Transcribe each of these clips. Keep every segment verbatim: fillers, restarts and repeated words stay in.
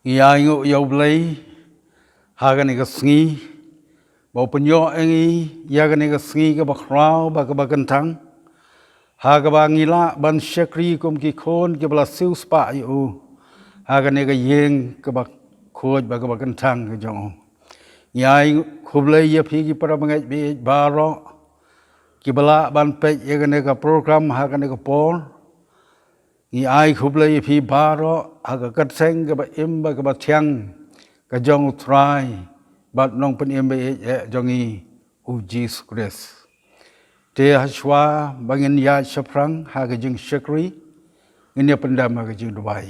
Ngi ainguh ïa U Blei ha kane ka sngi ba u pynïoh ïa ngi ïa kane ka sngi kaba khraw bad kaba kyntang, ha kaba ngi lah ban shakri kum ki khun kiba la siewspah ïa u ha kane ka ïing kaba khuid bad kaba kyntang ka jong u. Ngi ai khublei ïa phi ki para bangeit baieit baroh kiba lah ban peit ïa kane ka program ha kane ka por. Ngi ai khublei ïa phi baroh ha ka kyrteng kaba im bad kaba thiang ka jong U Trai bad Nongpynim baieit jong ngi, U Jisu Khrist. Te hashwa ba ngin ïaid shaphrang ha ka jingshakri, ngin ïa pyndem ha ka jingduwai.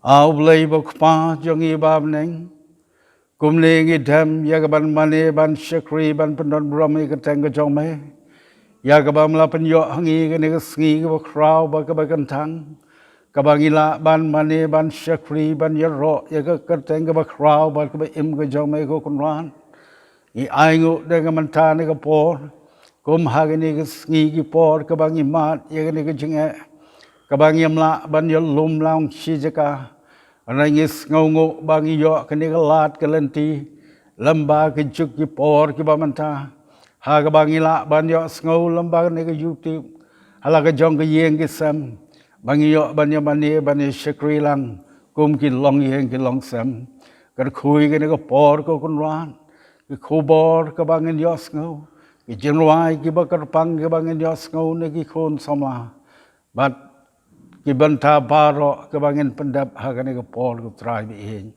A U Blei ba U Kpa jong ngi ba ha bneng, kumne ngi dem ïa ka ban mane ban shakri ban pyndon burom ïa ka kyrteng ka jong me, ïa kaba me la pynïoh ha ngi kane ka sngi kaba khraw bad kaba kyntang, kaba ngi lah ban mane ban shakri ban ïaroh ïa ka kyrteng kaba khraw bad kaba im ka jong me, ko Kynrad. Ngi ainguh da ka mynta ne ka por, kum ha kane ka sngi ki por kaba ngi mad ïa kane ka jingeh, kaba ngim lah ban ïalum lang shi jaka. Hynrei ngi sngewnguh ba ngi ïoh kane ka lad ka lynti lem bad ka juk ki por kiba mynta, ha kaba ngi lah ban ïohsngew lem bad kane ka YouTube ha la ka jong ka ïing ka sem, ba ngi ïoh ban ïa mane ban ïa shakri lang kum ki longïing ki longsem. Kyrkhu ïa kane ka por, ko Kynrad, ki khubor kiba ngin ïohsngew, ki jingrwai kiba kyrpang kiba ngin ïohsngew na ki khun samla bad ki bynta baroh kiba ngin pyndep ha kane ka por, ko Trai baieit.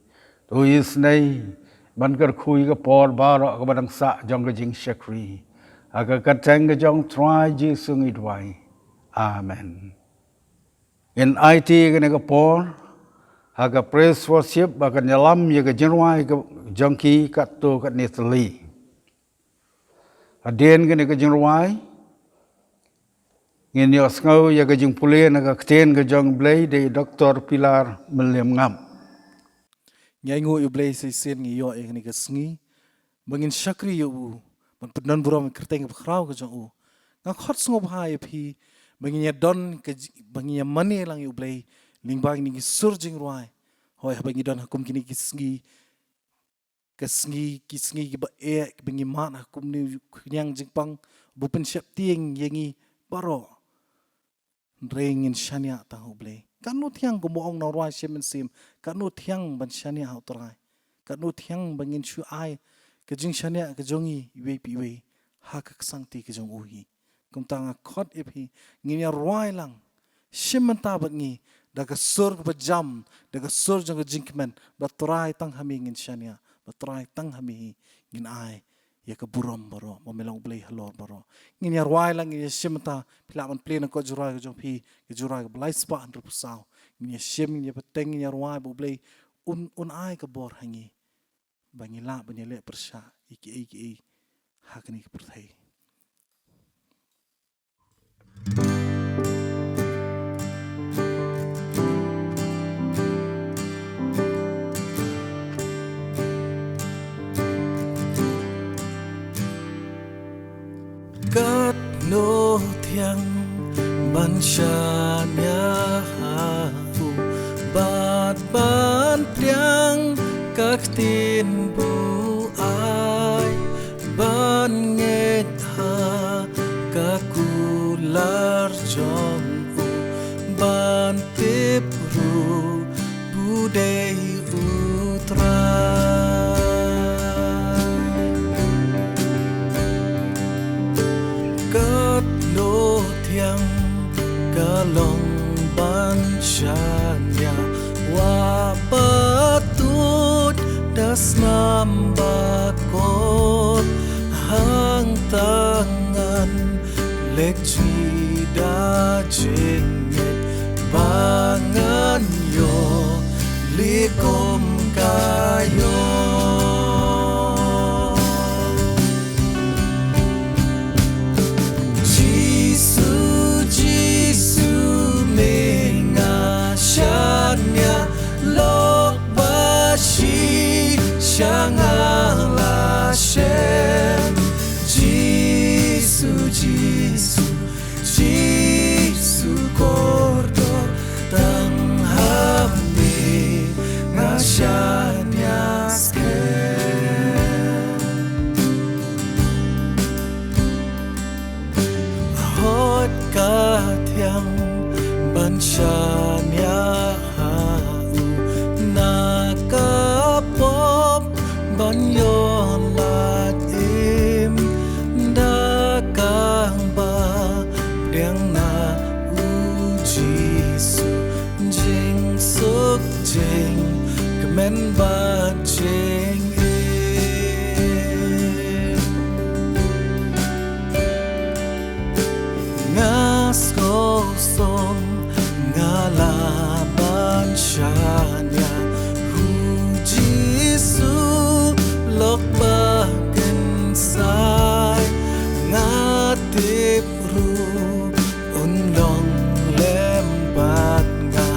To isynei ban kyrkhu ïa ka por baroh kaba dang sah jong ka jingshakri. Ha ka kyrteng ka jong U Trai Jisu ngi duwai. Amen. Ngin aiti ïa kane ka por ha ka praise worship ba kan ïalam ïa ka jingrwai ka jong ki katto katne tylli. Hadien kane ka jingrwai ngin ïohsngew ïa ka jingpule na ka ktien ka jong U Blei da i Doktor Pilar Mylliem Ngam. Ngi ainguh ïa U Blei sa shisien ngi ïoh ïa kane ka sngi ba ngin shakri ïa u, ban pyndon burom ïa ka kyrteng kaba khraw ka jong u. Nga khot sngewbha ïa phi ba ngin ïa don ka ji-, ba ngin ïa mane lang ïa U Blei lyngba kine ki sur jingrwai. Hooid, haba ngi don ha kum kine ki sngi, ka sngi, ki sngi kiba eh, kiba ngi mad ha kumne u khñiang jingpang ba u pynsheptieng ïa ngi baroh. Hynrei ngin shaniah tang ha U Blei. Katno thiang, kumba ong u nongrwai sha mynsiem, katno thiang ban shaniah ha U Trai. Katno thiang ba ngin shu ai ka jingshaniah ka jong ngi iwei pa iwei ha ka ksangti ka jong u hi. Kumta nga khot ïa phi, ngin ïa rwai lang shim bynta bad ngi da ka sur kaba jam, da ka sur jong ka jingkmen, ba Trai tang ha me ngin shaniah, ba Trai tang ha me hi ngin ai ïa ka burom baroh, ba me long U Blei halor baroh. Ngin ïa rwai lang, ngin ïa shim bynta, phi lah ban plie na ka jingrwai ka jong phi, ka jingrwai kaba lai spah hynriewphew saw. Ngin ïa shim, ngin ïa bteng, ngin ïa rwai ba U Blei un, un ai ka bor ha ngi ba ngin lah ban ïaleh pyrshah ïa kiei kiei ha kane ka pyrthei. Katno thiang ban shaniah ha u, bad ban pdiang ka ktien ba u ai, ban ngeit ha ka kular jong u, ban tip ruh ba u dei U Trai. Katno thiang ka long ban shaniah, wat ba tuid da snam ba kut, hangta ngan leit sha da jingngeit ba ngan ïoh likum ka ïoh. Jisu, Jisu, me nga shaniah, lok ba shisha nga la shem. Jisu, Jisu, Jisu kordor, tang ha me Ka thiang ban shaniah ha u na ka pop ban ïoh lad im da kaba pdiang na u Jisu. Jingsuk jingkmen bad jingim. Nga sngewsong nga lah ban shaniah ha u Jisu lok ba kynsai. Nga tip ruh un long lem bad nga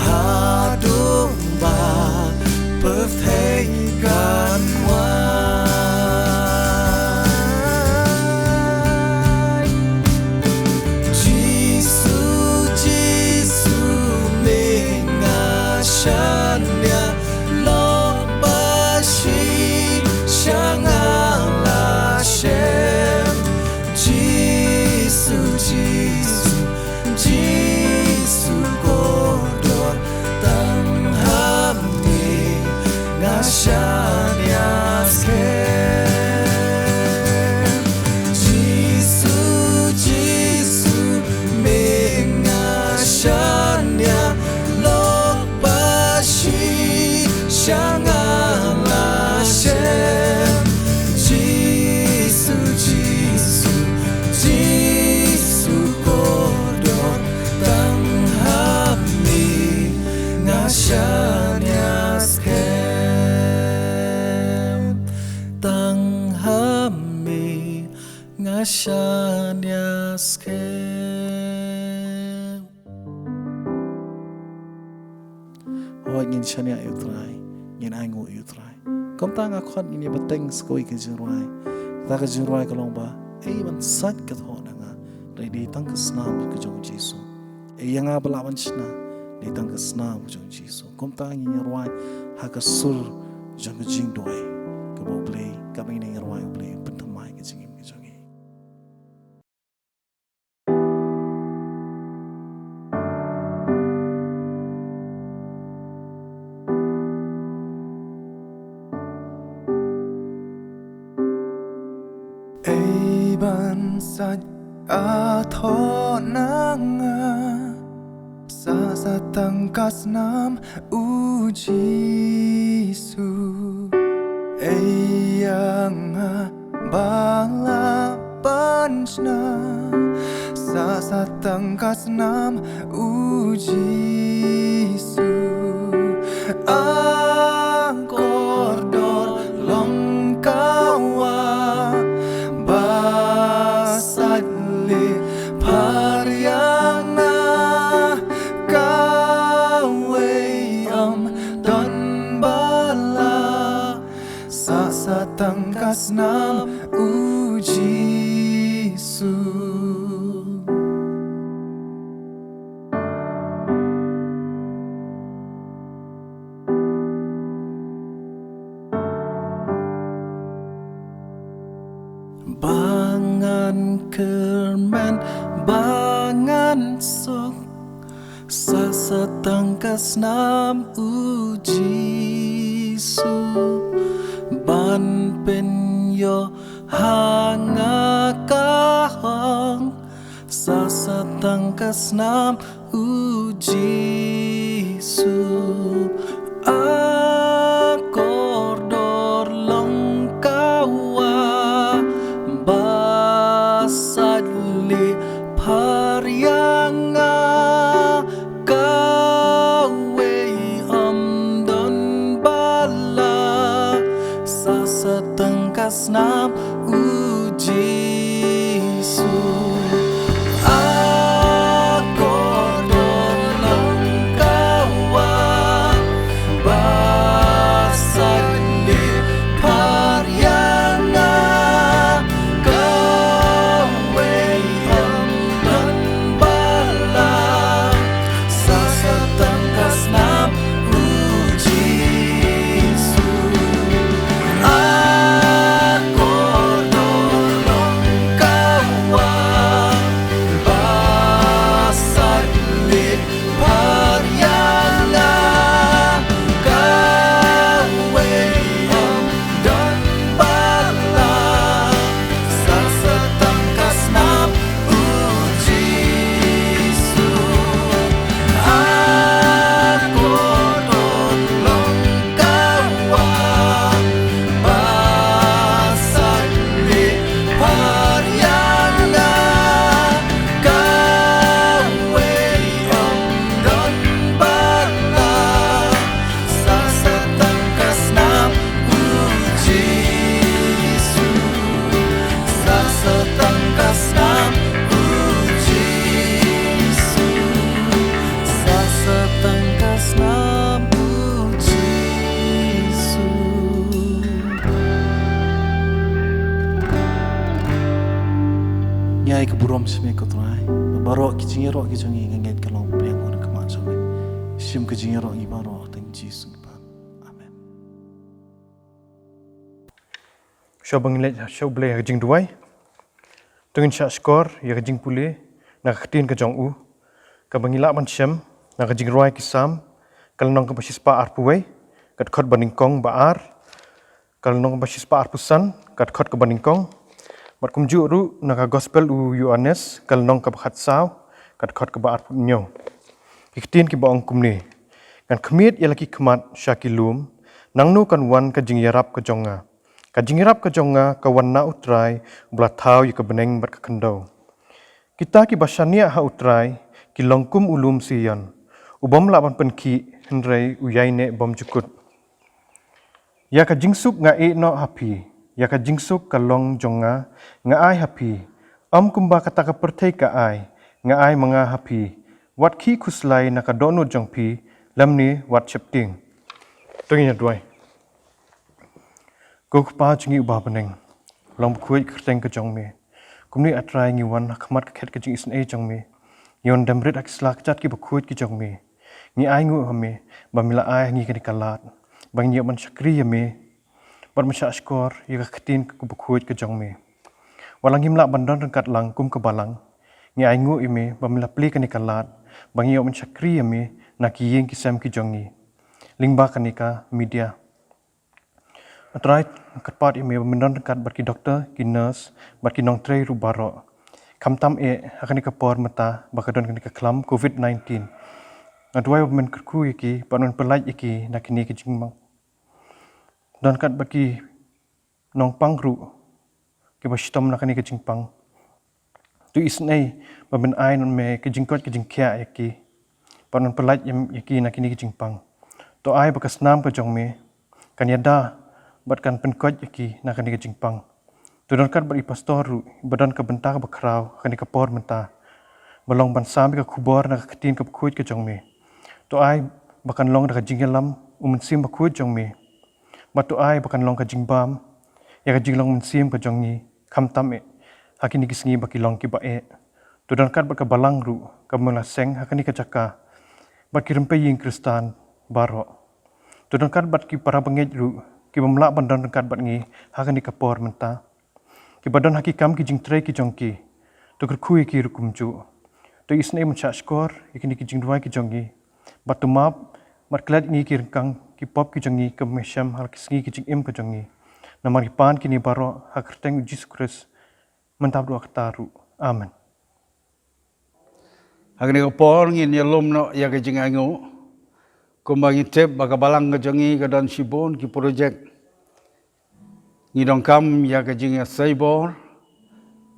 haduh ba pyrthei kan wai. Jisu, Jisu, me nga shaniah, lok ba shi sha nga la shem. Jisu, Jisu, Jisu kordor, tang ha me nga shaniah skhem. Jisu, Jisu, me nga shaniah, lok ba shi sha nga la shem. Jisu, Jisu, Jisu kordor, tang ha me nga shaniah skhem. Tang ha me nga shaniah skhem. Hooid, ngin shaniah ïa u Trai, ngin ainguh ïa u Trai. Kumta nga khot ngin ïa bteng sa kawei ka jingrwai. Kata ka jingrwai ka long ba, Ei ban sait ka thoh na nga, dei dei tang ka snam ka jong u Jisu. Ei ïa nga ba lah ban shna, dei tang ka snam ka jong u Jisu. Kumta ngin ïa rwai ha ka sur jong ka jingduwai, kaba U Blei, kaba ngin ïa rwai U Blei un pynthymmai ka jingim ka jong ngi. Ei ban sait ka thoh na nga, sa sa tang ka snam u Jisu. Ei ïa nga ba lah ban shna, sa sa tang ka snam u Jisu. A kordor long ka wah ba sait leh phar ïa nga, kawei ym don ba lah, sa sa tang ka snam u Jisu. Ba ngan kyrmen, ba ngan suk, sa sa tang ka snam u Jisu. Ban pynïoh ha nga ka hok, sa sa tang ka snam u Jisu. A kordor long ka wah ba sait leh phar ïa nga, kawei ym don ba lah, sa sa tang ka snam u Jisu. A kordor long ka wah ba sait leh phar ïa nga, kawei ym don ba lah, Ngi ai ka burom sha me ko Trai. Baroh ki jingïaroh ki jong ngi nga ngeit ka long pdiang ha khmat jong me. Shim ka jingïaroh ngi baroh ha kyrteng Jisu ngi pan. Amen. Shuwa ba ngin leit sha U Blei ha ka jingduwai, to ngin shah shkor ïa ka jingpule na ka ktien ka jong u, kaba ngi lah ban shem na ka Jingrwai ki Salm, ka lynnong kaba shispah arphew wei, ka dkhot ba nyngkong ba ar, ka lynnong kaba shispah arphew san, ka dkhot kaba nyngkong, bad kumjuh ruh na ka Gospel u Ïoannis, ka lynnong kaba khatsaw, ka dkhot kaba arphew hynñiew. Ki ktien kiba ong kumne: Ngan khmied ïa la ki khmat sha ki lum, nangno kan wan ka jingïarap ka jong nga? Ka jingïarap ka jong nga ka wan na U Trai, uba la thaw ïa ka bneng bad ka khyndew. Kita kiba shaniah ha U Trai ki long kum u lum Sion, u bym lah ban pynkhih, hynrei u ïaineh bymjukut. Ïa ka jingsuk nga ïeh noh ha phi, ïa ka jingsuk ka long jong nga, nga ai ha phi. Ym kumba kata ka pyrthei ka ai, nga ai ma nga ha phi. Wat khih khuslai na ka dohnud jong phi, lymne wat sheptieng. To ngin ïa duwai. Ko Kpa jong ngi uba ha bneng, long bakhuid ka kyrteng ka jong me. Kumne A Trai ngi wan ha khmat ka khet ka jingisynei jong me. Ngi wan dem rit ha ki sla kjat ki bakhuid ki jong me. Ngi ainguh ha me ba me la ai ha ngi kane ka lad ba ngin ïoh ban shakri ïa me bad ban shah shkor ïa ka ktien ka bakhuid ka jong me. Wat la ngim lah ban don ryngkat lang kum ka balang, ngi ainguh ïa me ba me la plie kane ka lad ba ngin ïoh ban shakri ïa me na ki ïing ki sem ki jong ngi lyngba kane ka media. A Trai, nga kyrpad ïa me ba men don ryngkat bad ki doktor, ki nurse, bad ki nongtrei ruh baroh, khamtam eh ha kane ka por mynta ba ka don kane ka khlam covid nineteen. Nga duwai ba men kyrkhu ïa ki bad men pyllait ïa ki na kine ki jingmang. Don ryngkat bad ki nongpang ruh kiba shitom na kane ka jingpang. To isynei ba men ai noh me ka jingkoit ka jingkhiah ïa ki bad men pyllait ïa ki na kine ki jingpang. To ai ba ka snam ka jong me kan ïada bad kan pynkoit ïa ki na kane ka jingpang. To don ryngkat bad i pastor ruh ba don ka bynta kaba khraw ha kane ka por mynta, ba long ban sam ïa ka khubor na ka ktien ka bakhuid ka jong me. To ai ba kan long da ka jingïalam U Mynsiem Bakhuid jong me. Bad to ai ba kan long ka jingbam ïa ka jinglong mynsiem ka jong ngi, khamtam eh ha kine ki sngi ba ki long kiba eh. To don ryngkat bad ka balang ruh kaba me la seng ha kane ka jaka, bad ki rympei ïing Khristan baroh. To don ryngkat bad ki para bangeit ruh kiba ym lah ban don ryngkat bad ngi ha kane ka por mynta, kiba don ha ki kam ki jingtrei ki jong ki. To kyrkhu ïa ki ruh kumjuh. To isynei men shah shkor ïa kine ki jingduwai ki jong ngi, bad to map bad klet ngi ki ryngkang ki pop ki jong ngi, kaba me shem ha la ki sngi ki jingim ka jong ngi. Namar ngi pan kine baroh ha ka kyrteng U Jisu Khrist, mynta bad kata ruh. Amen. Ha kane ka por ngin ïalum noh ïa ka jingainguh. Kumba ngi tip ba ka balang ka jong ngi ka don shibun ki projek. Ngi donkam ïa ka jingïasei bor,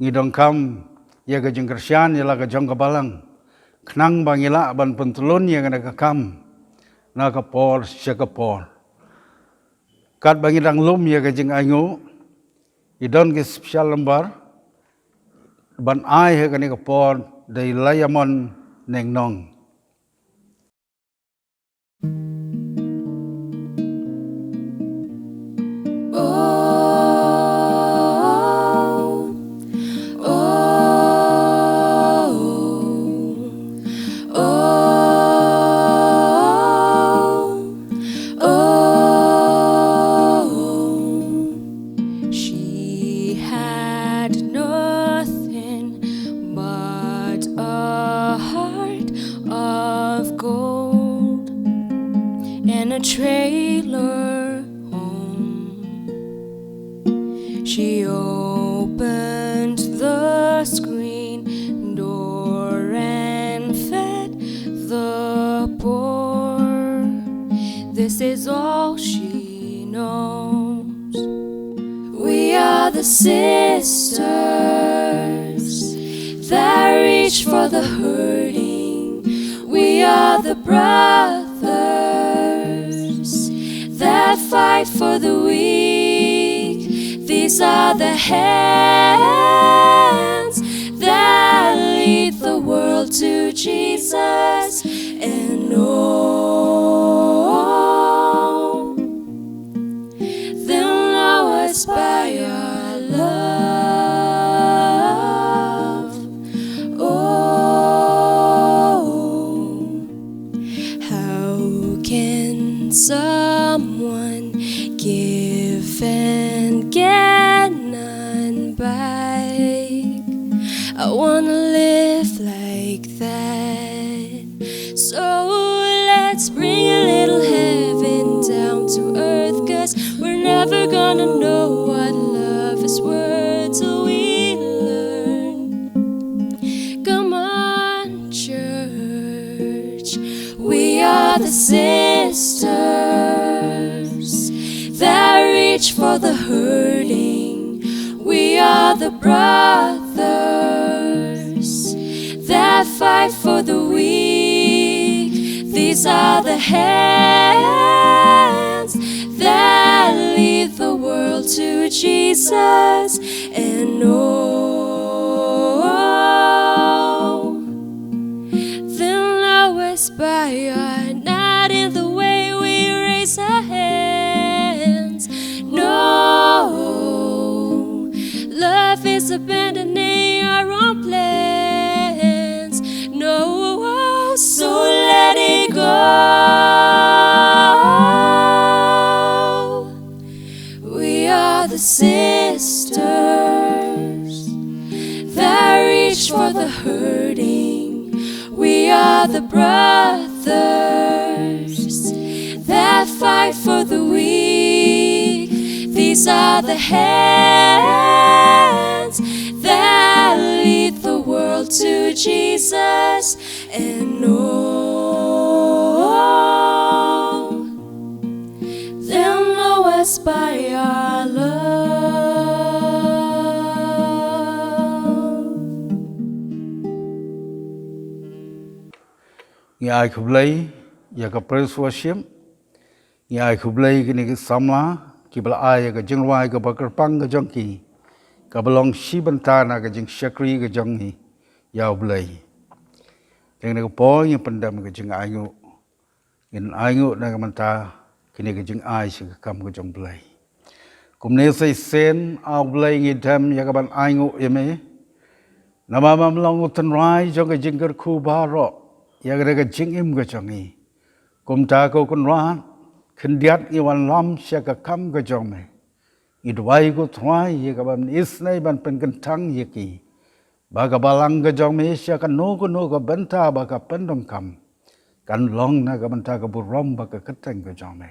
ngi donkam ïa ka jingkyrshan ïa la ka jong ka balang, khnang ba ngi lah ban pyntlun ïa kane ka kam na ka por sha ka por. Katba ngi dang lum ïa ka jingainguh, i don ki special number ban ai ha kane ka por da i Laiamon Nongnong. She had nothing but a heart of gold and a trailer home. She opened the screen door and fed the poor. This is all she knows. We are the sisters that reach for the hurting. We are the brothers that fight for the weak. These are the hands that lead the world to Jesus. And oh, they'll know us by our love. I wanna live like that. So let's bring a little heaven down to earth, 'cause we're never gonna know what love is worth till we learn. Come on, church, we are the sisters that reach for the hurting. We are the brothers that fight for the weak. These are the hands that lead the world to Jesus. And oh, they'll know us by our, not in the way we raise our hands. No, love is abandoning our own plans. No, so let it go. We are the sisters that reach for the hurting. We are the brothers that fight for the weak. These are the hands that lead the world to Jesus. And oh, they'll know us by our love. Ngi ai khublei ïa ka praise worship. Ngi ai khublei kine ki samla kiba la ai ïa ka jingrwai kaba kyrpang ka jong ki, kaba long shi bynta na ka jingshakri ka jong ngi ïa U Blei. Dang na ka por ngi pyndem ka jingainguh. Ngin ainguh na ka bynta kine ka jingai sha ka kam ka jong U Blei. Kumne sa shisien, A Blei, ngi dem ïa ka ban ainguh ïa me. Namar me long U Trai jong ka jingkyrkhu baroh ïa ka jingim ka jong ngi. Kumta ko Kynrad, khyndiat ngi wanlam sha ka kam ka jong me. Ngi duwai ko Trai ïa ka ban isynei ban pynkyntang ïa ki, ba ka balang ka jong me sha kano kano ka bynta ba ka pyndonkam kan long na ka bynta ka burom bad ka kyrteng ka jong me.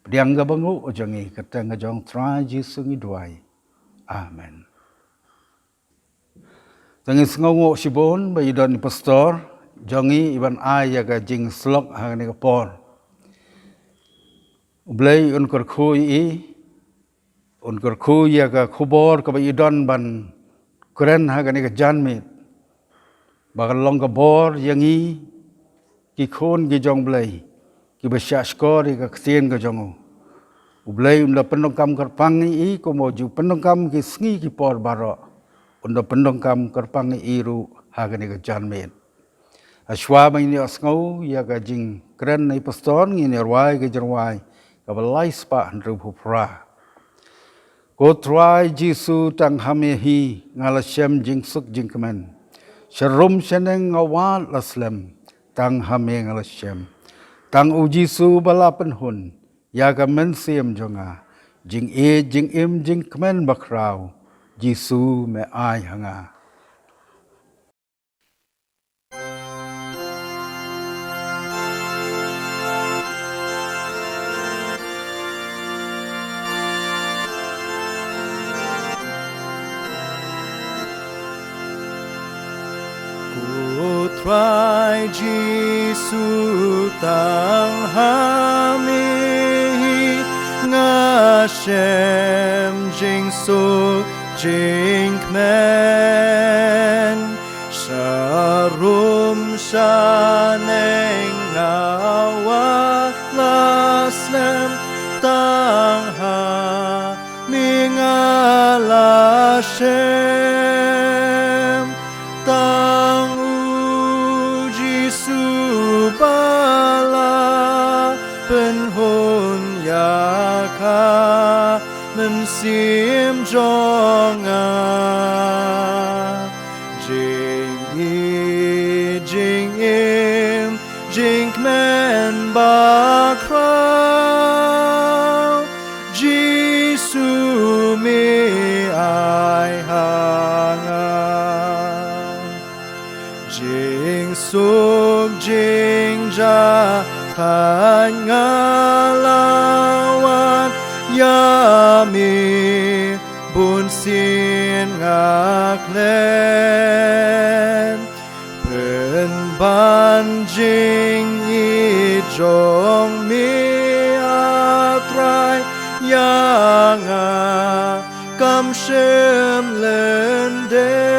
Pdiang ka banguh jong ngi, kyrteng ka jong Trai Jisu ngi duwai. Amen. Te ngi sngewnguh shibun ba i don i pastor jong ngi i ban ai ïa ka jingsyllok ha kane ka por. U Blei un kyrkhu ïa i, un kyrkhu ïa ka khubor kaba i don ban kren ha kane ka janmiet, ba kan long ka bor ïa ngi ki khun ki jong U Blei kiba shahshkor ïa ka ktien ka jong u. U Blei un da pyndonkam kyrpang ïa i kumba u ju pyndonkam ki sngi ki por baroh. Un da pyndonkam kyrpang ïa i ruh ha kane ka janmiet. Hashwa ba ngin ïohsngew ïa ka jingkren na i pastor, ngin ïa rwai ka jingrwai kaba lai spah hynriewphew phra. Ko Trai Jisu, tang ha me hi nga la shem jingsuk jingkmen. Sharum shaneng nga wad la slem, tang ha me nga la shem. Tang U Jisu ba la pynhun ïa ka mynsiem jong nga. Jingïeit, jingim, jingkmen bakhraw, Jisu me ai ha nga. Ko Trai Jisu, tang ha me hi nga shem jingsuk jingkmen. Sharum shaneng nga wad la slem, tang ha me nga la shem. Tang U Jisu ba la pynhun ïa ka mynsiem jong nga. Jingïeit, jingim, jingkmen bakhraw, Jisu me ai ha nga. Jingsuk jingjahthait nga la wad ïa me, bunsien nga klet. Pynban jingïeit jong me, A Trai, ïa nga kam shym lyndet.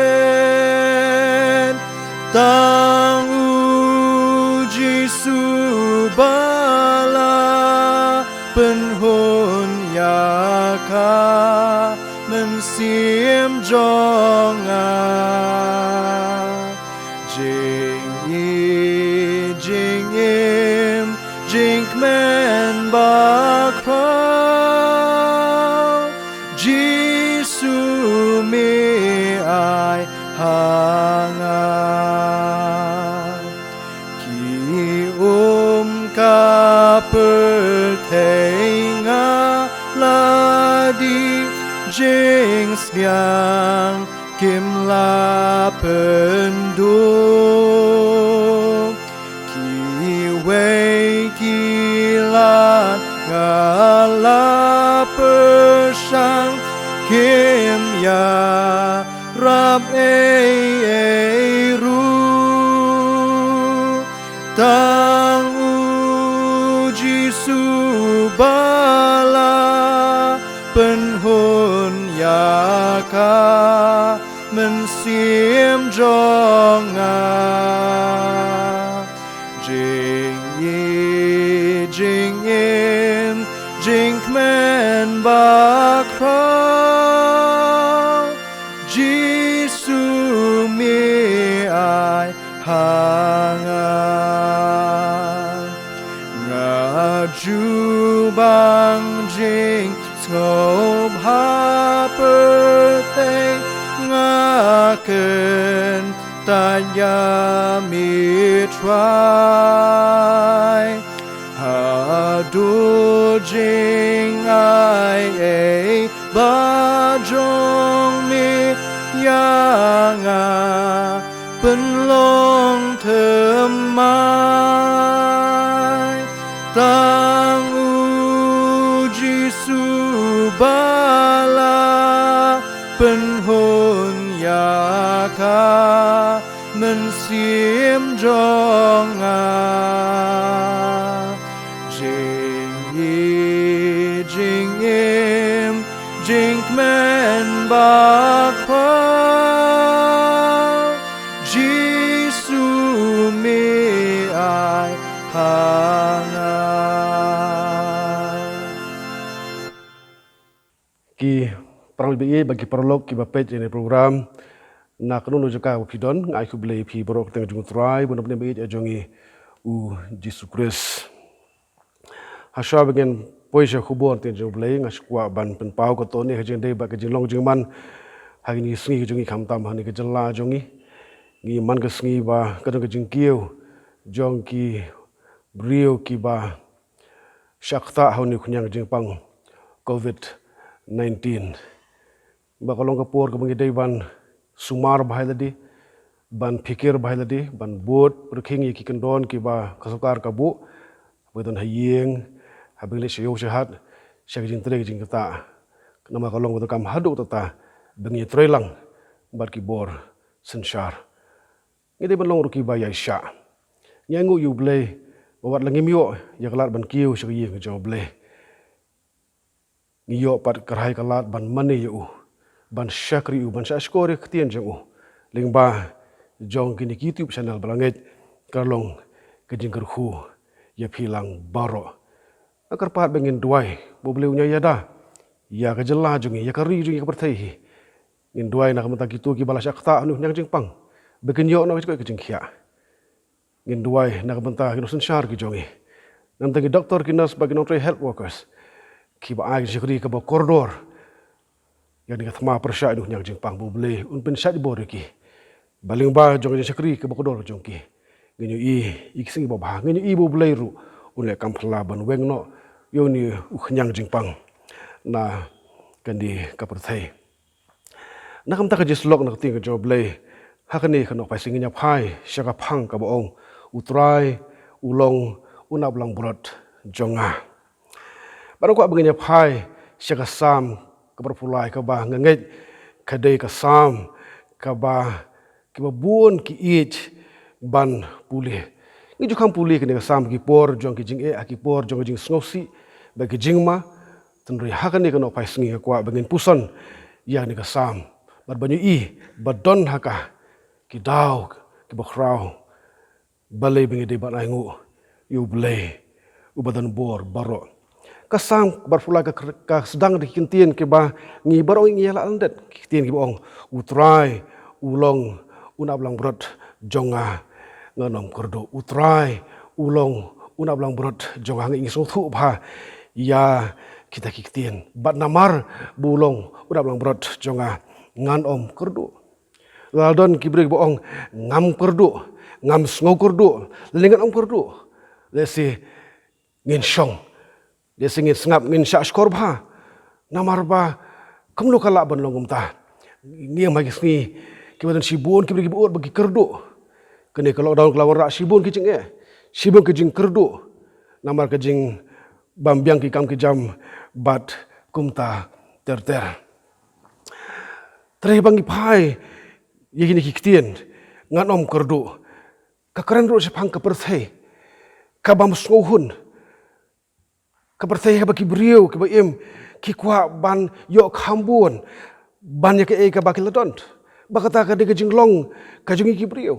Tang U Jisu ba la pynhun ïa ka mynsiem jong nga. Jingïeit, jingim, jingkmen bakhraw, Jisu me ai ha nga. Ki um ka pyrthei nga la dih jingsngiang, kim lah pynduh. Kiwei ki lad nga la pyrshang, kim ïarap ei ei ruh. Tang U Jisu ba la pynhun ïa ka mynsiem jong nga. Jingïeit, jingim, jingkmen bakhraw, Jisu me ai ha nga. Nga ju bang jingsngewbha pyrthei, nga kyntait ïa me Trai. Haduh jingai ei ba jong me ïa nga, pynlong thymmai. Tang U Jisu ba la pynhun ïa ka mynsiem jong nga. Jingïeit, jingim, jingkmen bakhraw, Jisu me ai ha nga. Ki paralok ba ïeit bad ki paralok kiba peit ïa kane ka program, na kano kano ka jaka ba phi don, nga ai khublei ïa phi baroh ha ka kyrteng jong U Trai bad U Nongpynim ba ïeit jong ngi, U Jisu Khrist. Hashwa ba ngin poi sha ka khubor ka ktien jong U Blei, nga sngewkwah ban pynpaw katto katne ka jingïadei bad ka jinglong jingman ha kine ki sngi ki jong ngi, khamtam ha kane ka jylla jong ngi. Ngi man ka sngi ba ka don ka jingkiew jong ki briew kiba shah ktah ha une u khñiang jingpang covid nineteen. Ba ka long ka por kaba ngi dei ban sumar bha ïa lade, ban phikir bha ïa lade, ban bud rkhing ïa ki kyndon kiba ka sorkar ka buh, haba ngi don ha ïing, haba ngi leit sha ïew sha hat, sha ka jingtrei ka jingktah. Namar ka long ba donkam haduh katta ba ngi trei lang bad ki bor synshar. Ngi dei ban long ruh kiba ïaishah. Ngi ainguh ïa U Blei ba wat la ngim ïoh ïa ka lad ban kiew sha ka ïing jong U Blei, ngi ïoh pat kyrhai ka lad ban mane ïa U, ban shakri U, ban shahshkor ïa ka ktien jong U. Lyngba jong kine ki YouTube channel ba la ngeit, ka long ka jingkyrkhu ïa phi lang baroh. Nga kyrpad ba ngin duwai ba U Blei un ïai ïada ïa ka jylla jong ngi, ïa ka ri jong ngi, ka pyrthei hi. Ngin duwai na ka bynta kito kiba la shah ktah ha une u khñiang jingpang, ba kin ïoh noh ka jingkoit ka jingkhiah. Ngin duwai na ka bynta ki nongsynshar ki jong ngi, na ka bynta ki doktor, ki nurse bad ki nongtrei health workers kiba ai ka jingshakri kaba kordor ïa kane ka thma pyrshah ïa une u khñiang jingpang, ba U Blei un pynshait bor ïa ki. Ba lyngba jong ka jingshakri kaba kordor ka jong ki, ngin ïohi ïa ki sngi babha, ngin ïohi ba U Blei ruh un leh kam phylla ban weng noh ïa une u khñiang jingpang na kane ka pyrthei. Na ka bynta ka jingsyllok na ka ktien ka jong U Blei, Ha kane ka Nohphaisngi ngin ïa phai sha ka phang kaba ong, U Trai u long u nap langbrot jong nga. Bad nga kwah ba ngin ïa phai sha ka Salm kaba arphew lai kaba nga ngeit ka dei ka Salm kaba kiba bun ki ïeit ban pule. Ngi ju kham pule kane ka Salm ha ki por jong ki jingeh, ha ki por jong ki jingsngewsih bad ki jingma. Hynrei ha kane ka Nohphaisngi nga kwah ba ngin puson ïa kane ka Salm bad ban ïohi ba don ha ka ki daw kiba khraw balei ba ngi dei ban ainguh ïa U Blei uba don bor baroh. Ka Salm kaba arphew lai ka, ka sdang da ki ktien kiba ngi baroh ngi ïa lah lyndet, ki ktien kiba ong, U Trai u long u nap langbrot jong nga, ngan ym kyrduh. U Trai u long u nap langbrot jong nga. Ngi sngewthuh bha ïa kita ki ktien. Bad namar ba u long u nap langbrot jong nga, ngan ym kyrduh. La don ki briew ba ong, ngam kyrduh, ngam sngew kyrduh, lane ngan ym kyrduh. Lehse ngin shong, lehse ngin sngap, ngin shah shkor bha. Namar ba kumno ka lah ban long kumta? Ngi ïa ma ki sngi kiba don shibun ki briew kiba ud ba ki kyrduh. Kane ka lockdown ka la wanrah shibun ki jingeh, shibun ki jingkyrduh namar ka jingbym biang ki kam ki jam bad kumta ter ter. Hynrei ba ngi phai ïa kine ki ktien, ngan ym kyrduh, ka kren ruh shaphang ka pyrthei kabym sngewhun, ka pyrthei kaba ki briew kiba im ki kwah ban ïoh kham bun ban ïa kaei kaba ki la don. Ba kata ka dei ka jinglong ka jong ngi ki briew.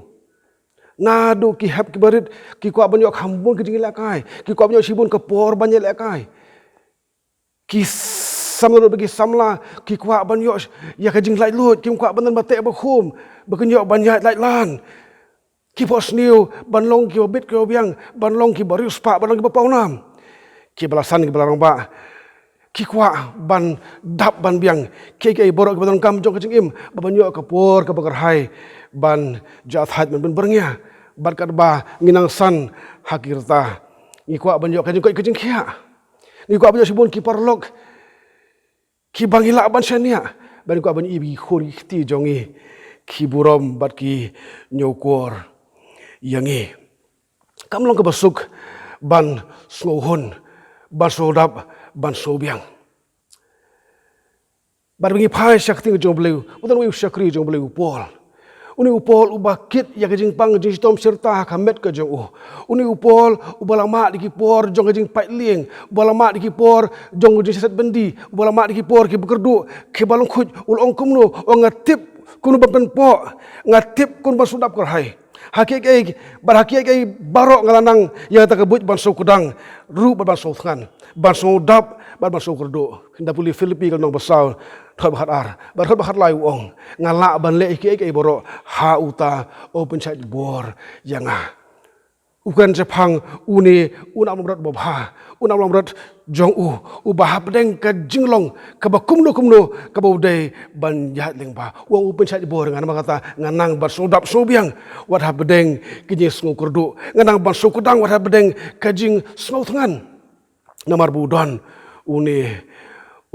Naduh ki hep kiba rit ki kwah ban ïoh kham bun ka jingïalehkai, ki kwah ban ïoh shibun ka por ban ïalehkai. Ki samla, ki samla ki kwah ban ïoh ïa ka jinglaitluid, kim kwah ban don ba teh ba khum, ba kin ïoh ban ïaid laitlan. Ki phohsniew ban long kiba bit kiba biang, ban long kiba riewspah, ban long kiba pawnam. Kiba la san, kiba la rangbah, ki kwah ban dap ban biang kiei kiei baroh kiba donkam jong ka jingim, ba ban ïoh ka por kaba kyrhai ban jah thait, ban pynbyrngia. Bad katba ngi nang san ha ki rta, ngi kwah ban ïoh ka jingkoit ka jingkhiah. Ngi kwah ban ïoh shibun ki paralok kiba ngi lah ban shaniah, bad ngi kwah ban ïohi ba ki khun ki kti jong ngi ki burom bad ki ñiewkor ïa ngi. Kam long kaba suk ban sngewhun, ban sngewdap, ban sngewbiang. Bad ba ngi phai sha ka ktien ka jong U Blei, u don uwei u shakri jong U Blei, u Paul. Une u Paul uba kit ïa ka jingpang jingshitom shirta ha ka met ka jong u. Une u Paul uba la mad ïa ki por jong ka jingpait lieng, uba la mad ïa ki por jong ka jingshah set byndi, uba la mad ïa ki por kiba kyrduh, kiba lyngkhuid, u la ong kumno, u ong, nga tip kumno ban pynpoh, nga tip kumno ban sngewdap kyrhai. Ha kiei kiei, bad ha kiei kiei baroh nga la nang ïa kata ka buit ban sngewkdang ruh bad ban sngewthngan, ban sngewdap bad ban sngewkyrduh. Ngi da pule Philippi ka lynnong ba saw, dkhot ba khatar bad dkhot ba khatlai, u ong, nga lah ban leh ïa kiei kiei baroh ha uta u pynshait bor ïa nga. U kren shaphang une u nap langbrot babha, u nap langbrot jong u, uba hapdeng ka jinglong kaba kumno kumno kaba u dei ban ïaid lyngba, u ong, u pynshait bor ïa nga, namar kata nga nang ban sngewdap sngewbiang wat hapdeng ka jingsngewkyrduh, nga nang ban sngewkdang wat hapdeng ka jingsngewthngan. Namar ba u don une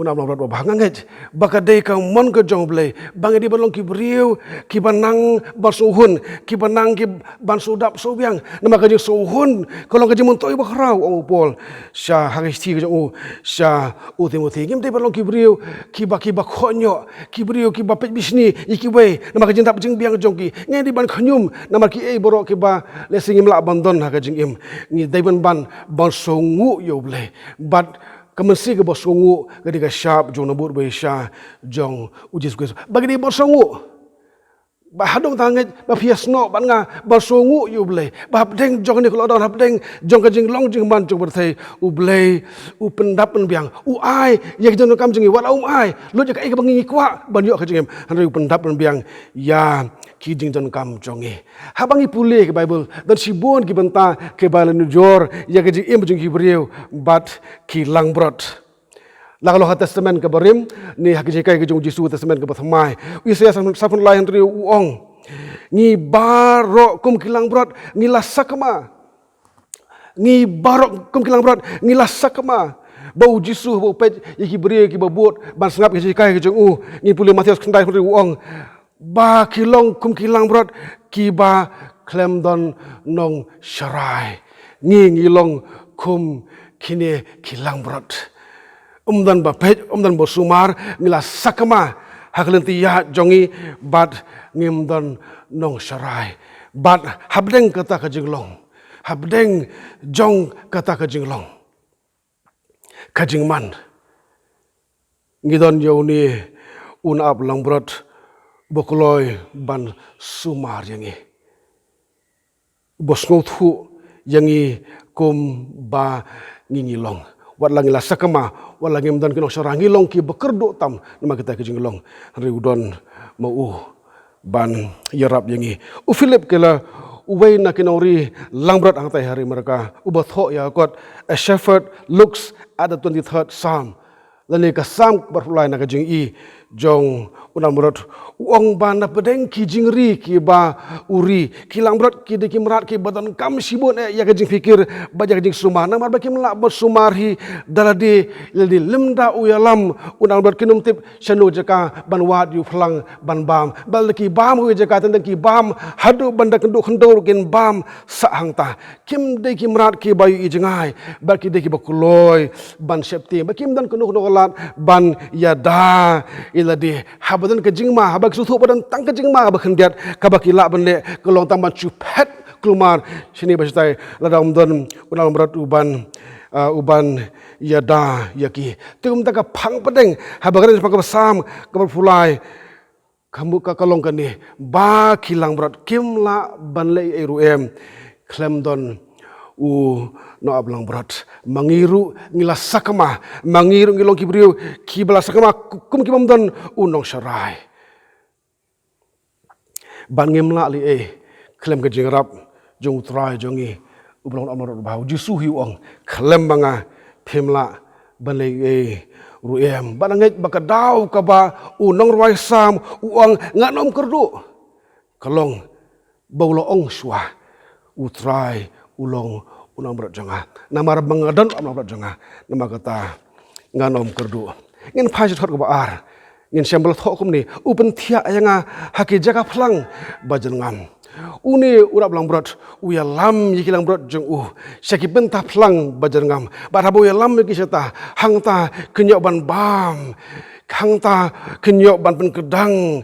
u nap langbrot babha. Nga ngeit ba ka dei ka mon ka jong U Blei ba ngi dei ban long ki briew kiba nang ban sngewhun, kiba nang ki ban sngewdap sngewbiang. Namar ka jingsngewhun ka long ka jingmyntoi bakhraw, ong u Paul sha ha ka shithi ka jong u sha u Timothi. Ngim dei ban long ki briew kiba, kiba khohñioh, ki briew kiba peit bishni ïa kiwei namar ka jingdap jingbiang jong ki. Ngi dei ban khñium namar kiei baroh kiba lehse ngim lah ban don ha ka jingim. Ngi dei ban, ban, ban sngewnguh ïa U Blei. Bad ka mynsiem kaba sngewnguh ka dei ka shap jong U Nongbuh Ïaishah jong U Jisu Khrist. Ba ngi dei ban sngewnguh. Ba haduh mynta ngeit ba phi ïasnoh bad nga ban sngewnguh ïa U Blei. Ba hapdeng jong kane ka lockdown, hapdeng jong ka jinglong jingman jong ka pyrthei, U Blei u pyndap pynbiang, u ai ïa ka jingdonkam jong ngi. Wat la um ai lut ïa kaei kaba ngi kwah ban ïoh ha ka jingim, hynrei u pyndap pynbiang ïa ki jingdonkam jong ngi. Haba ngi pule ka Baibl, don shibun ki bynta kiba la nujor ïa ka jingim jong ki briew bad ki langbrot. La ka long ha Testament kaba rim ne ha ka jinghikai ka jong U Jisu, Testament kaba thymmai, u Isaïah sanphew lai hynriew u ong, ngi baroh kum ki langbrot ngi la sakma. Ngi baroh kum ki langbrot ngi la sakma. Ba U Jisu haba u peit ïa ki briew kiba bud ban sngap ïa ka jinghikai ka jong u, ngi pule Mathaios khyndai hynriew u ong, ba ki long kum ki langbrot kiba khlem don nongsharai. Ngi ngi long kum kine ki langbrot. Ym don ba peit, ym don ba sumar, ngi la sakma ha ka lynti ïaid jong ngi bad ngim don nongsharai. Bad hapdeng kata ka jinglong, hapdeng jong kata ka jinglong, ka jingman, ngi don ïa une u nongap langbrot ba kloi ban sumar ïa ngi, ba sngewthuh ïa ngi kum ba ngi ngi long. Wat la ngi la sakma, wat la ngim don ki nongsharai, ngi long kiba kyrduh tam namar kita ki jinglong. Hynrei u don ma u ban ïarap ïa ngi. U Philip ka la uwei na ki nongri langbrot hangtai ha ri Amerika, uba thoh ïa ka kot A Shepherd Looks at the Twenty-third Psalm, lane ka Salm kaba arphew lai na ka jingïohi jong u nongap langbrot. U ong ba na pdeng ki jingri kiba u ri, ki langbrot ki dei ki mrad kiba donkam shibun eh ïa ka jingpikir bad ïa ka jingsumar, namar ba kim lah ban sumar hi da lade ïa lade. Lymda u ïalam u nongap langbrot, kin ym tip shano ka jaka ban wad ïa u phlang ban bam. Bad lada ki bam ha kawei ka jaka, teng teng ki bam haduh ban da kynduh khyndew ruh kin bam sah hangta. Kim dei ki mrad kiba ïohi jngai, bad ki dei kiba kloi ban sheptieng, bad kim don kano kano ka lad ban ïada ïa lade. Haba don ka jingma, haba ki sngewthuh ba don tang ka jingma ba khyndiat, kaba ki lah ban leh ka long tang ban shu phet kulmar shane bad shatai lada ym don u nongap langbrot uban, ah, uban ïada ïa ki. Te kumta ka phang pdeng, haba ka don shaphang kaba Salm kaba arphew lai, ka mut ka ka long kane, ba ki langbrot kim lah ban leh ei ei ruh em khlem don u nongap langbrot. Ma ngi ruh ngi la sakma, ma ngi ruh ngi long ki briew kiba la sakma kum ki bym don u nongsharai. Bad ngim lah leh ei khlem ka jingïarap jong u Trai jong ngi, uba long u nongap langbrot ba. U Jisu hi u ong, khlem ma nga phim lah ban leh ei ei ruh em. Bad nga ngeit ba ka daw kaba u nongrwai Salm u ong ngan ym kyrduh, ka long ba u la ong shuwa, u Trai u long u nongap langbrot jong nga. Namar ba nga don u nongap langbrot jong nga, namar kata ngan ym kyrduh. Ngin phai sha dkhot kaba ar, ngin shem ba la thoh kumne, u pynthiah ïa nga ha ki jaka phlang ba jyrngam. Une u nongap langbrot u ïalam ïa ki langbrot jong u sha ki bynta phlang ba jyrngam. Bad haba u ïalam ïa ki shata, hangta kin ïoh ban bam, hangta kin ïoh ban pynkdang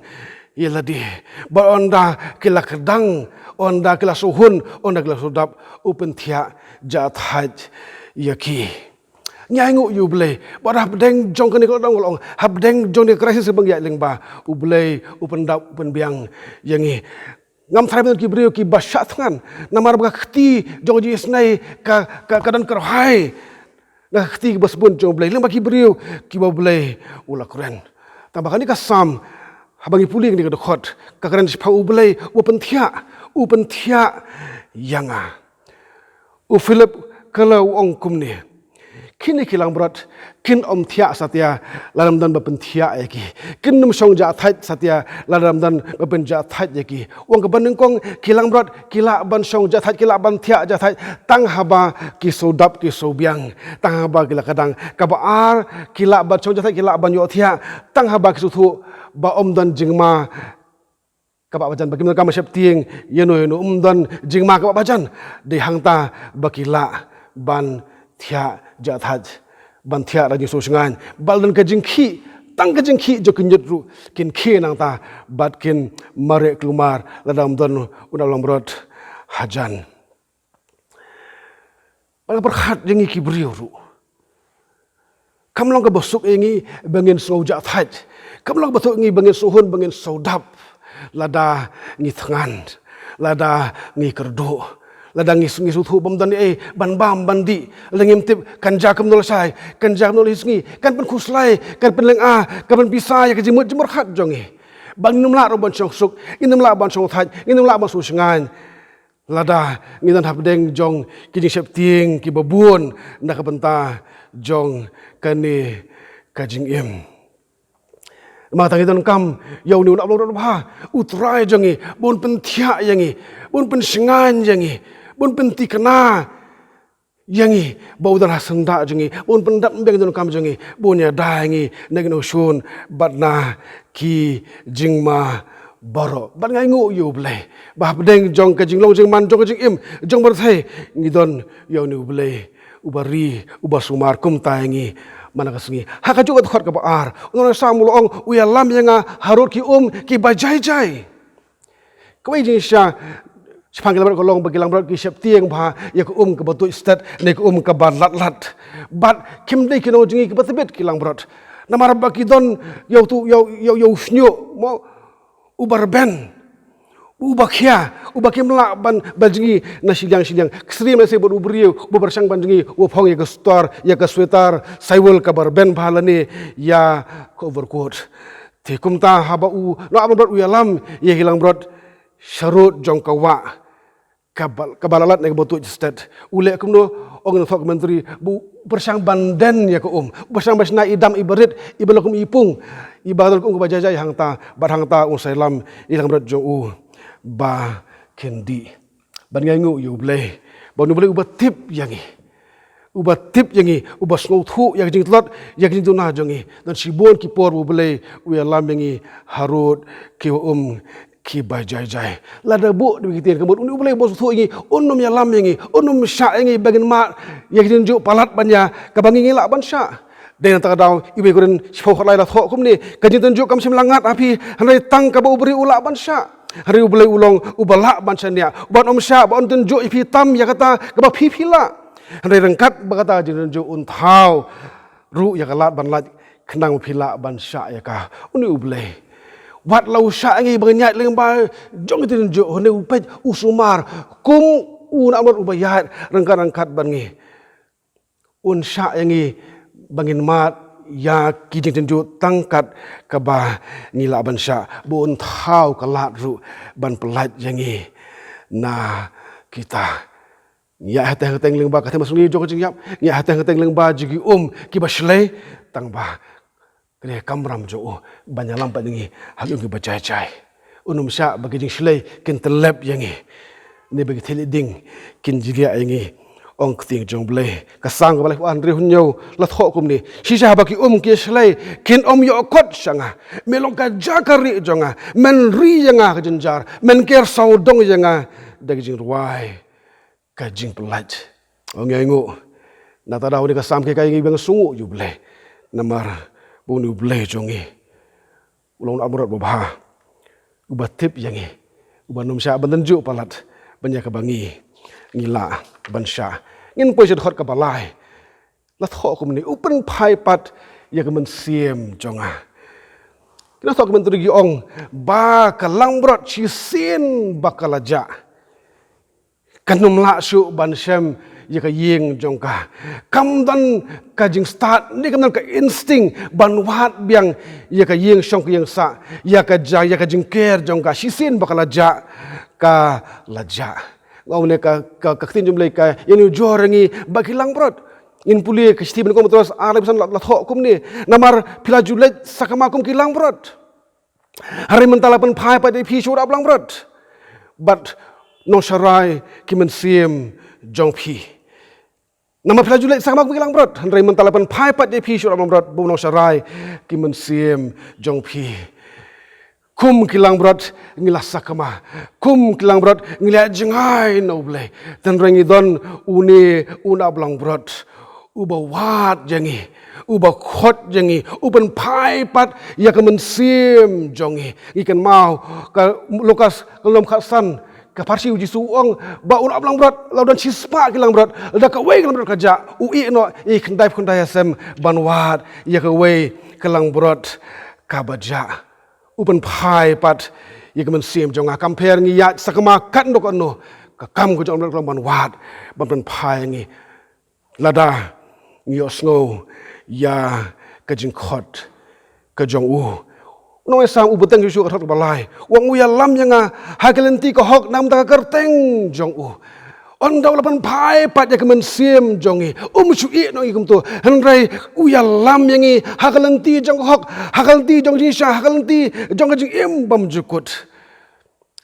ïa lade. Bad ynda ki la kdang, ynda ki la shu hun, ynda ki la shu dap, u pynthiah jahthait ïa ki. Ngi ainguh ïa u Blei, bad hapdeng jong kane ka lockdown, ka long hapdeng jong kane ka crisis kaba ngi ïaid lyngba, u Blei u pyndap u pynbiang ïa ngi. Ngam tharai ba don ki briew kiba shah thngan namar ba ka kti jong ka jingisynei ka, ka, ka don kyrhai na ka kti kaba sbun jong u Blei lyngba ki briew kiba u Blei u la kren. Tangba kane ka Salm, haba ngi pule kane ka dkhot, ka kren shaphang u Blei uba pynthiah, u pynthiah ïa nga. U Philip ka la u ong kumne, kine ki langbrot kin ym thiah satia lada ym don ba pynthiah ïa ki. Kin ym shong jahthait satia lada ym don ba pynjahthait ïa ki. U ong kaba nyngkong, ki langbrot ki lah ban shong jahthait, ki lah ban thiah jahthait tang haba ki shu dap, ki shu biang, tang haba ki la kdang. Kaba ar, ki lah ban shong jahthait, ki lah ban ïohthiah tang haba ki sngewthuh ba ym don jingma kaba bajan, ba kim donkam ban sheptieng ïano ïano, ym don jingma kaba bajan. Dei hangta ba ki lah ban thiah jahthait, ban thiah da jingsngewshngaiñ. Ba la don ka jingkhih, tang ka jingkhih jong ki ñiut ruh kin khie nangta bad kin mareh kulmar lada ym don u nongap langbrot hajan. Bad nga pyrkhat ïa ngi ki briew ruh, kam long kaba suk ïa ngi ba ngin sngew jahthait. Kam long kaba suk ïa ngi ba ngin shu hun, ba ngin shu dap lada ngi thngan, lada ngi kyrduh, lada ngi, ngi sngewthuh ba ym don ei ban bam ban dih, lada ngim tip kan jia kumno lashai, kan jia kumno la hi sngi, kan pynkhuslai, kan pynlynga, kan pynpisa ïa ka jingmut jingpyrkhat jong ngi. Ba ngin ym lah ruh ban shong suk, ngin ym lah ban shong thait, ngin ym lah ban sngewshngaiñ lada ngi don hapdeng jong ki jingsheptieng kiba bun na ka bynta jong kane ka jingim. Namar kata ngi donkam ïa une u nongap langbrot ba bha, u Trai jong ngi, ba un pynthiah ïa ngi, ba un pynshngaiñ ïa ngi, ba un pynthikna ïa ngi, ba u don ha syndah jong ngi, ba un pyndap ïa ki jingdonkam jong ngi, ba un ïada ïa ngi na ki nongshun bad na ki jingma baroh. Bad nga ainguh ïa U Blei ba hapdeng jong ka jinglong jingman jong ka jingim jong baroh ngi don ïa une U Blei uba ri, uba sumar kumta ïa ngi man la ka sngi. Ha kajuh ka dkhot kaba ar, u nongïalam u la ong, u ïalam ïa nga harud ki um kiba jai jai. Kawei ka jingshisha shaphang ki langbrot ka long ba ki langbrot ki sheptieng bha ïa ka um kaba tuid stet ne ka um kaba lat lat. Bad kim dei ki nong jong ngi kiba tbit ki langbrot, namar ba ki don ïa utu, ïa u, ïa u, ïa u shñiuh mo uba rben, uba khia, uba kim lah ban, ban jngi na shiliang shiliang. Ka syriem lehse bad u briew uba pyrshang ban jngi, uba phong ïa ka sweater, ïa ka sweater saiwul kaba rben bha lane ïa ka overcoat. Te kumta haba u nongap langbrot u ïalam ïa ki langbrot sharud jong ka wah kaba, kaba lat lat ne kaba tuid stet, u leh kumno? Ong nongthoh commentary ba u pyrshang ban den ïa ka um, u pyrshang ban shna i dam iba rit, iba la kum i pung, iba la kum kaba jai jai hangta, bad hangta un sa ïalam ïa ki langbrot jong u ba kin dih. Bad nga ainguh ïa U Blei ba une U Blei uba tip ïa ngi, uba tip ïa ngi, uba sngewthuh ïa ka jingtlot, ïa ka jingduna jong ngi. Don shibun ki por ba U Blei u ïalam ïa ngi harud ki um kiba jai jai. Lada buh da ki ktien ka mut, une U Blei uba sngewthuh ïa ngi un ym ïalam ïa ngi, un ym shah ïa ngi ba ngin mad ïa ka jingtynjuh palat ban ïa kaba ngi, ngi lah ban shah. Dei na kata ka daw, iwei Korinth shiphew khatlai la thoh kumne, ka jingtynjuh kam shym la ngat ha phi, hynrei tang kaba u briew u lah ban shah. Hynrei U Blei u long uba lah ban shaniah, uban ym shah ba un tynjuh ïa phi tam ïa kata kaba phi phi lah, hynrei ryngkat bad kata ka jingtynjuh un thaw ruh ïa ka lad ban lait khnang ba phi lah ban shah ïa ka. Une U Blei, wat la u shah ïa ngi ba ngin ïaid lyngba jong ka jingtynjuh, hynrei u peit u sumar kum u nongap langbrot uba ïaid ryngkat ryngkat bad ngi. Un shah ïa ngi ba ngin mad ïa ki jingtynjuh tang kat kaba ngi lah ban shah, ba un thaw ka lad ruh ban pyllait ïa ngi na kita. Ngi ïaid hateng hateng lyngba ka thema sngi jong ka jingïap, ngi ïaid hateng hateng lyngba jong ki um kiba shlei, tang ba kane ka kamram jong u ban ïalam pat ïa ngi ha ki um kiba jai jai. Un ym shah ba ki jingshlei kin tyllep ïa ngi, ne ba ki thylliej ding kin jliah ïa ngi. Ong ka ktien jong U Blei, ka Salm kaba laiphew ar, hynriew hynñiew la thoh kumne, shisha haba ki um ki shlei, kin ym ïoh kot sha nga. Me long ka jaka rieh jong nga, men ri ïa nga ha ka jynjar, men ker sawdong ïa nga da ka jingrwai ka jingpyllait. Ong, nga ainguh na kata ka daw, kane ka Salm ka ai ïa ngi ba ngin sngewnguh ïa U Blei, namar ba une U Blei jong ngi u long u nongap langbrot babha, uba tip ïa ngi, uban ym shah ban tynjuh palat ban ïa kaba ngi, ngi lah ban shah. Ngin poi sha dkhot kaba lai. La thoh kumne, u pynphai pat ïa ka mynsiem jong nga. Ki nongthoh commentary ki ong ba ka langbrot shisien ba ka la jah, kan ym lah shuh ban shem ïa ka ïing jong ka. Kam don ka jingstad ne kam don ka instinct ban wad biang ïa ka ïing shong ka ïing sah, ïa ka ja, ïa ka jingker jong ka. Shisien ba ka la jah, ka la jah. Nga ong ne ka, ka, ka ktien jong U Blei ka ïanujor ïa ngi bad ki langbrot. Ngin pule ka shithi Une Korinth ar, laiphew san la, la thoh kumne, namar phi la ju leit sakma kum ki langbrot, hynrei mynta la pynphai pat ïa phi sha u nongap langbrot bad nongsharai ki mynsiem jong phi. Namar phi la ju leit sakma kum ki langbrot, hynrei mynta la pynphai pat ïa phi sha u nongap langbrot bad u nongsharai ki mynsiem jong phi. Kum ki langbrot ngi la sakma, kum ki langbrot ngi la ïaid jngai na U Blei. Te hynrei ngi don une u nongap langbrot uba wad ïa ngi, uba khot ïa ngi, u pynphai pat ïa ka mynsiem jong ngi. Ngi kynmaw ka Lukas ka lynnong khatsan, ka pharshi, U Jisu u ong ba u nongap langbrot, la u don shispah ki langbrot, lada kawei ka langbrot ka jah, u ïeh noh ïa ki khyndaiphew khyndai ïasem ban wad ïa kawei ka langbrot kaba jah. U pynphai pat ïa ka mynsiem jong nga. Kam pher ngi ïaid sakma katno katno, ka kam ka jong u nongap langbrot ka long ban wad, ban pynphai ïa ngi. Lada ngi ïohsngew ïa ka jingkhot ka jong u. U nongïalam u bteng shuh shuh ka dkhot kaba lai, u ong, u ïalam ïa nga ha ka lynti ka hok namar ka kyrteng jong u. Ynda u la pynphai pat ïa ka mynsiem jong ngi, um shu ïeh noh ïa ngi kumto, hynrei u ïalam ïa ngi ha ka lynti jong ka hok, ha ka lynti jong ka jingshisha, ha ka lynti jong ka jingim bymjukut.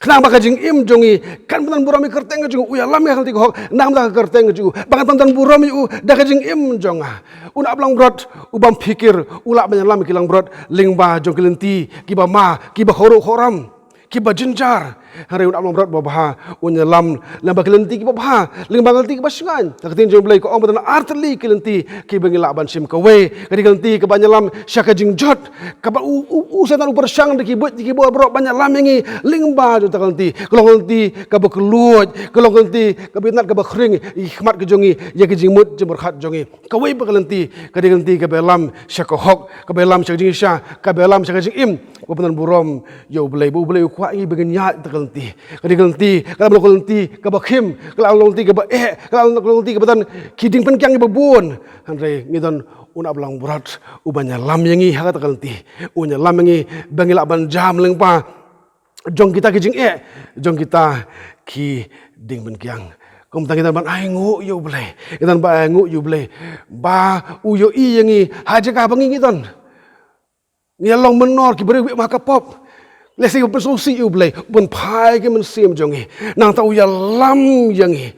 Khnang ba ka jingim jong ngi kan pynburom ïa ka kyrteng jong u. U ïalam ïa ngi ha ka lynti ka hok namar ka kyrteng jong u, ba ngan pynburom ïa u da ka jingim jong nga. U nongap langbrot u bym phikir u lah ban ïalam ïa ki langbrot lyngba jong ki lynti kiba ma, kiba khawruh khawram, kiba jynjar. Hynrei u nongap langbrot babha un ïalam lyngba ki lynti kiba bha, lyngba ki lynti kiba shngaiñ. Ka ktien jong u Blei ka ong ba don artylli ki lynti kiba ngi lah ban shim. Kawei ka dei ka lynti kaba ïalam sha ka jingjot, kaba u, u, u Soitan u pyrshang da ki buit da ki bor baroh ban ïalam ïa ngi lyngba jong kata ka lynti. Ka long ka lynti kaba kylluid, ka long ka lynti kaba itynnad, kaba khring ïa ki khmat ki jong ngi, ïa ki jingmut jingpyrkhat jong ngi. Kawei pat ka lynti ka dei ka lynti kaba ïalam sha ka hok, kaba ïalam sha ka jingshisha, kaba ïalam sha ka jingim, kaba pynburom ïa u Blei, ba u Blei u kwah ïa ngi ba ngin ïaid ha kata ka lynti. Ka dei ka lynti, ka la long ka lynti kaba khim, ka la long ka lynti kaba eh, ka la long ka lynti kaba don ki diengpyngkiang kiba bun. Hynrei ngi don u nongap langbrot uban ïalam ïa ngi ha kata ka lynti. Un ïalam ïa ngi ba ngi lah ban jam lyngba jong kita ki jingeh, jong kita ki diengpyngkiang. Kumta ngi don ban ainguh ïa u Blei, ngi don ban ainguh ïa u Blei ba u ïohi ïa ngi ha jaka ba ngi, ngi don, ngi la long mynnor, ki briew kiba ïeit ha ka pop. Lehse ngi pynsngewsih ïa u Blei, u pynphai ïa ki mynsiem jong ngi. Nangta u ïalam ïa ngi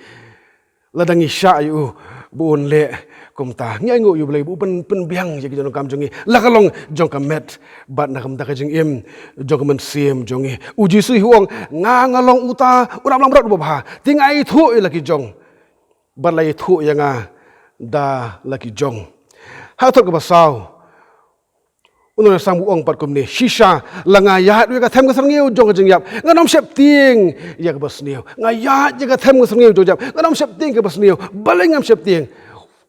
lada ngi shah ïa u ba un leh kumta. Ngi ainguh ïa u Blei ba u pyn, pynbiang ïa ki jingdonkam jong ngi, la ka long jong ka met bad na ka bynta ka jingim jong ka mynsiem jong ngi. U Jisu hi u ong, nga, nga long uta u nongap langbrot uba bha. Te nga ïathuh ïa la ki jong, bad la ïathuh ïa nga da la ki jong. Ha ka thot kaba saw, u nongïalam u ong pat kumne, shisha la nga ïaid ïa ka them ka syrngiew jong ka jingïap, ngan ym sheptieng ïa kaba sniew. Nga ïaid ïa ka them ka syrngiew jong ka jingïap, ngan ym sheptieng ïa kaba sniew. Balei ngam sheptieng?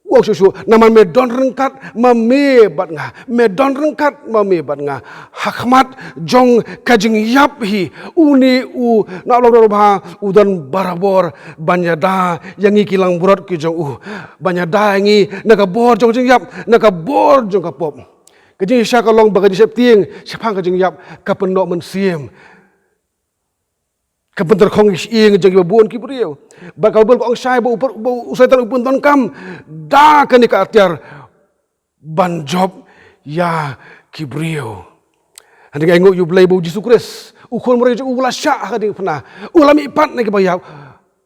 U ong shuh shuh, namar me don ryngkat ma me bad nga. Me don ryngkat ma me bad nga. Ha khmat jong ka jingïap hi, une u nongap langbrot uba bha u don barabor ban ïada ïa ngi ki langbrot ki jong u, ban ïada ïa ngi na ka bor jong ka jingïap, na ka bor jong ka pop. Ka jingshisha ka long ba ka jingsheptieng shaphang ka jingïap ka pynnoh mynsiem, ka pyntyrkhong ïa ki shyieng jong kiba bun ki briew. Bad ka Baibl ka ong shai ba u, ba u Soitan u pyndonkam da kane ka atiar ban jop ïa ki briew. Hynrei ngi ainguh ïa u Blei ba u Jisu Khrist, u Khun marwei jong u, u la shah ha ka diengphna, u la mihpat na kiba ïap,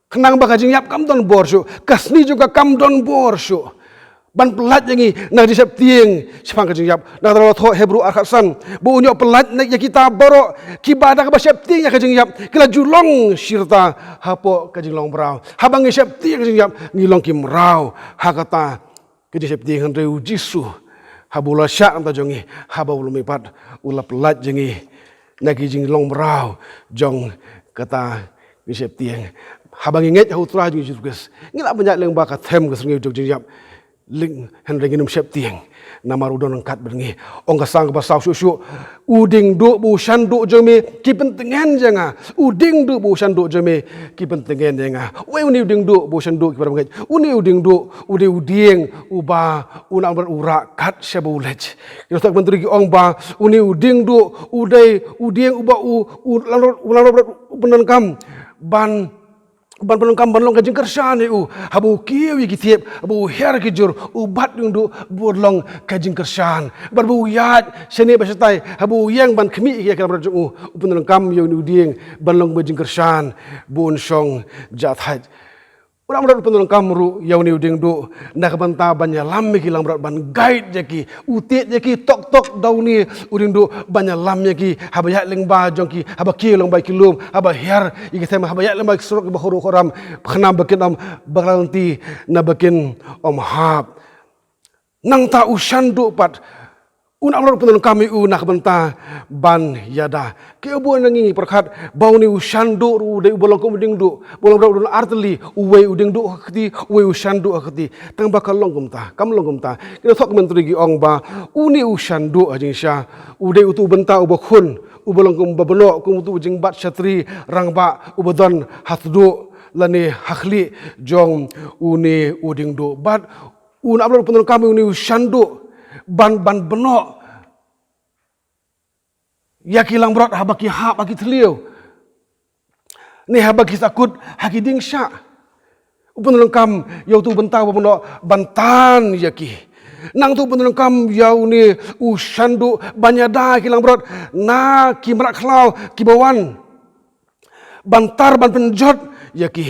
khnang ba ka jingïap kam don bor shuh, ka sni jong ka kam don bor shuh, ban pyllait ïa ngi na ka jingsheptieng shaphang ka jingïap. Na kata la thoh Hebru ar khatsan ba un ïoh pyllait na ïa kita baroh kiba da kaba sheptieng ïa ka jingïap ki la ju long shi rta hapoh ka jinglong mraw. Haba ngi sheptieng ïa ka jingïap ngi long ki mraw ha kata ka jingsheptieng. Hynrei u Jisu, haba u la shah na ka bynta jong ngi, haba u la mihpat, u la pyllait ïa ngi na ki jinglong mraw jong kata ka jingsheptieng. Haba ngi ngeit ha u Trai jong ngi Jisu Khrist, ngi lah ban ïaid lyngba ka them ka syrngiew jong ka jingïap, hynrei ngin ym sheptieng, namar u don ryngkat bad ngi. Ong ka Salm kaba saw shuh shuh, u diengduh bad u shanduh jong me ki pyntngen ïa nga. U diengduh bad u shanduh jong me ki pyntngen ïa nga. Uei une u diengduh bad u shanduh, kiba ïeit? Une u diengduh u dei u dieng uba u nongap langbrot u rah kat shaba u leit. Ki nongthoh Myntri ki ong ba une u diengduh u dei u dieng uba u, u langbrot, u langbrot u pyndonkam ban, ban pyndonkam ban long ka jingkyrshan ïa u. Haba u kiew ïa ki thiep, haba u hiar ki jur, u bat diengduh ba long ka jingkyrshan. Bad ba u ïaid shane bad shatai, haba u ïeng ban khmih ïa ki langbrot jong u, u pyndonkam ïa une u dieng ban long ka jingkyrshan, ba un shong jahthait. U nongap langbrot u pyndonkam ruh ïa une u diengduh na ka bynta ban ïalam ïa ki langbrot, ban guide ïa ki, u tied ïa ki tok tok da une u diengduh, ban ïalam ïa ki haba ïaid lyngba jong ki, haba kiew lyngba ki lum, haba hiar ïa ki them, haba ïaid lyngba ki surok kiba khuid khuram, khnang ba kin ym bakla lynti, naba kin ym hap. Nangta u shanduh pat, u nongap langbrot u pyndonkam ïa u na ka bynta ban ïada. Kiba bun na ngi ngi pyrkhat ba une u shanduh ruh u dei uba long kum u diengduh. Ba u langbrot u don artylli, uwei u diengduh ha ka kti, uwei u shanduh ha ka kti. Tang ba ka long kumta, kam long kumta. Ki nongthoh Myntri ki ong ba une u shanduh ha jingshisha u dei utu u bynta uba khun, uba long kum uba bnoh, kum utu u jingbat shatri rangbah uba don ha tduh lane ha khlieh jong une u diengduh. Bad u nongap langbrot u pyndonkam ïa une u shanduh ban, ban bnoh ïa ki langbrot haba ki hap ha ki thliew, ne haba ki sahkut ha ki dieng shah. U pyndonkam ïa utu u bynta uba bnoh ban tan ïa ki. Nangta u pyndonkam ïa une u shanduh ban ïada ïa ki langbrot na ki mrad khlaw kiba wan ban tar ban pynjot ïa ki.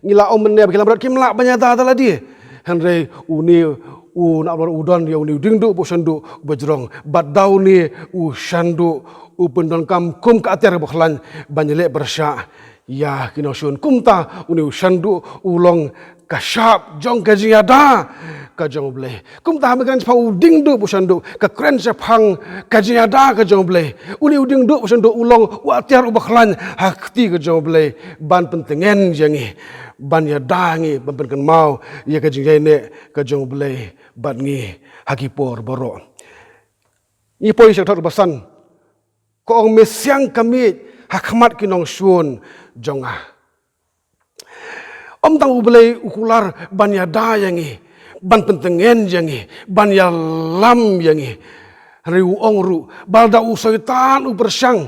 Ngi la ong mynne ba ki langbrot kim lah ban ïada da lade. Hynrei une U nalor u don ïa une u diengduh ba u shanduh ba jrong. Bad da une u shanduh u pyndonkam kum ka atiar ba khlaiñ ban ïaleh pyrshah ïa ki nongshun. Kumta une u shanduh u long ka shap jong ka jingïada ka jong U Blei. Kumta ha kaba kren shaphang u diengduh ba u shanduh, ka kren shaphang ka jingïada ka jong U Blei. Une u diengduh ba u shanduh u long u atiar uba khlaiñ ha ka kti ka jong U Blei ban pyntngen ïa ngi, ban ïada ngi, ban pynkynmaw ïa ka jingïaineh ka jong U Blei bad ngi ha ki por baroh. Ngi poi sha ka dkhot kaba san. Ka ong, me siang ka miej ha khmat ki nongshun jong nga. Ym tang U Blei u kular ban ïada ïa ngi, ban pyntngen ïa ngi, ban ïalam ïa ngi. Hynrei u ong ruh ba lada u Soitan u pyrshang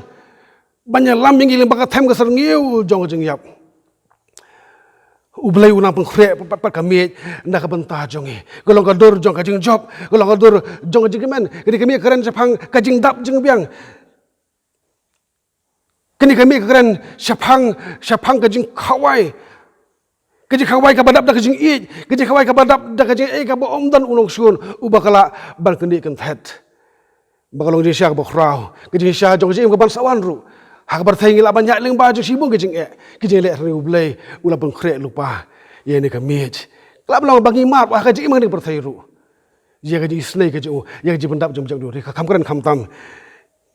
ban ïalam ïa ngi lyngba ka them ka syrngiew jong ka jingïap, U Blei u nang pynkhreh pat, pat, pat ka miej na ka bynta jong ngi. Ka long ka dur jong ka jingjop, ka long ka dur jong ka jingkmen. Kane ka miej ka kren shaphang ka jingdap jingbiang. Kane ka miej ka kren shaphang, shaphang ka jingkhawai. Ka jingkhawai kaba dap da ka jingïeit, ka jingkhawai kaba dap da ka jingïeit kaba ym don u nongshun uba ka lah ban kyndit kynthet. Ba ka long jingshisha kaba khraw, ka jingshisha jong ka jingim kaban sa wan ruh. Ha ka pyrthei ngi lah ban ïaid lyngba jong shibun ka jingeh, ka jingeh, hynrei U Blei u la pynkhreh lypa ïa kane ka miej. Ka lah ban long ba ngi mad ha ka jingim ha kane ka pyrthei ruh. Ïa ka jingisynei ka jong u, ïa ka jingpyndap jong u, ka kham kren khamtam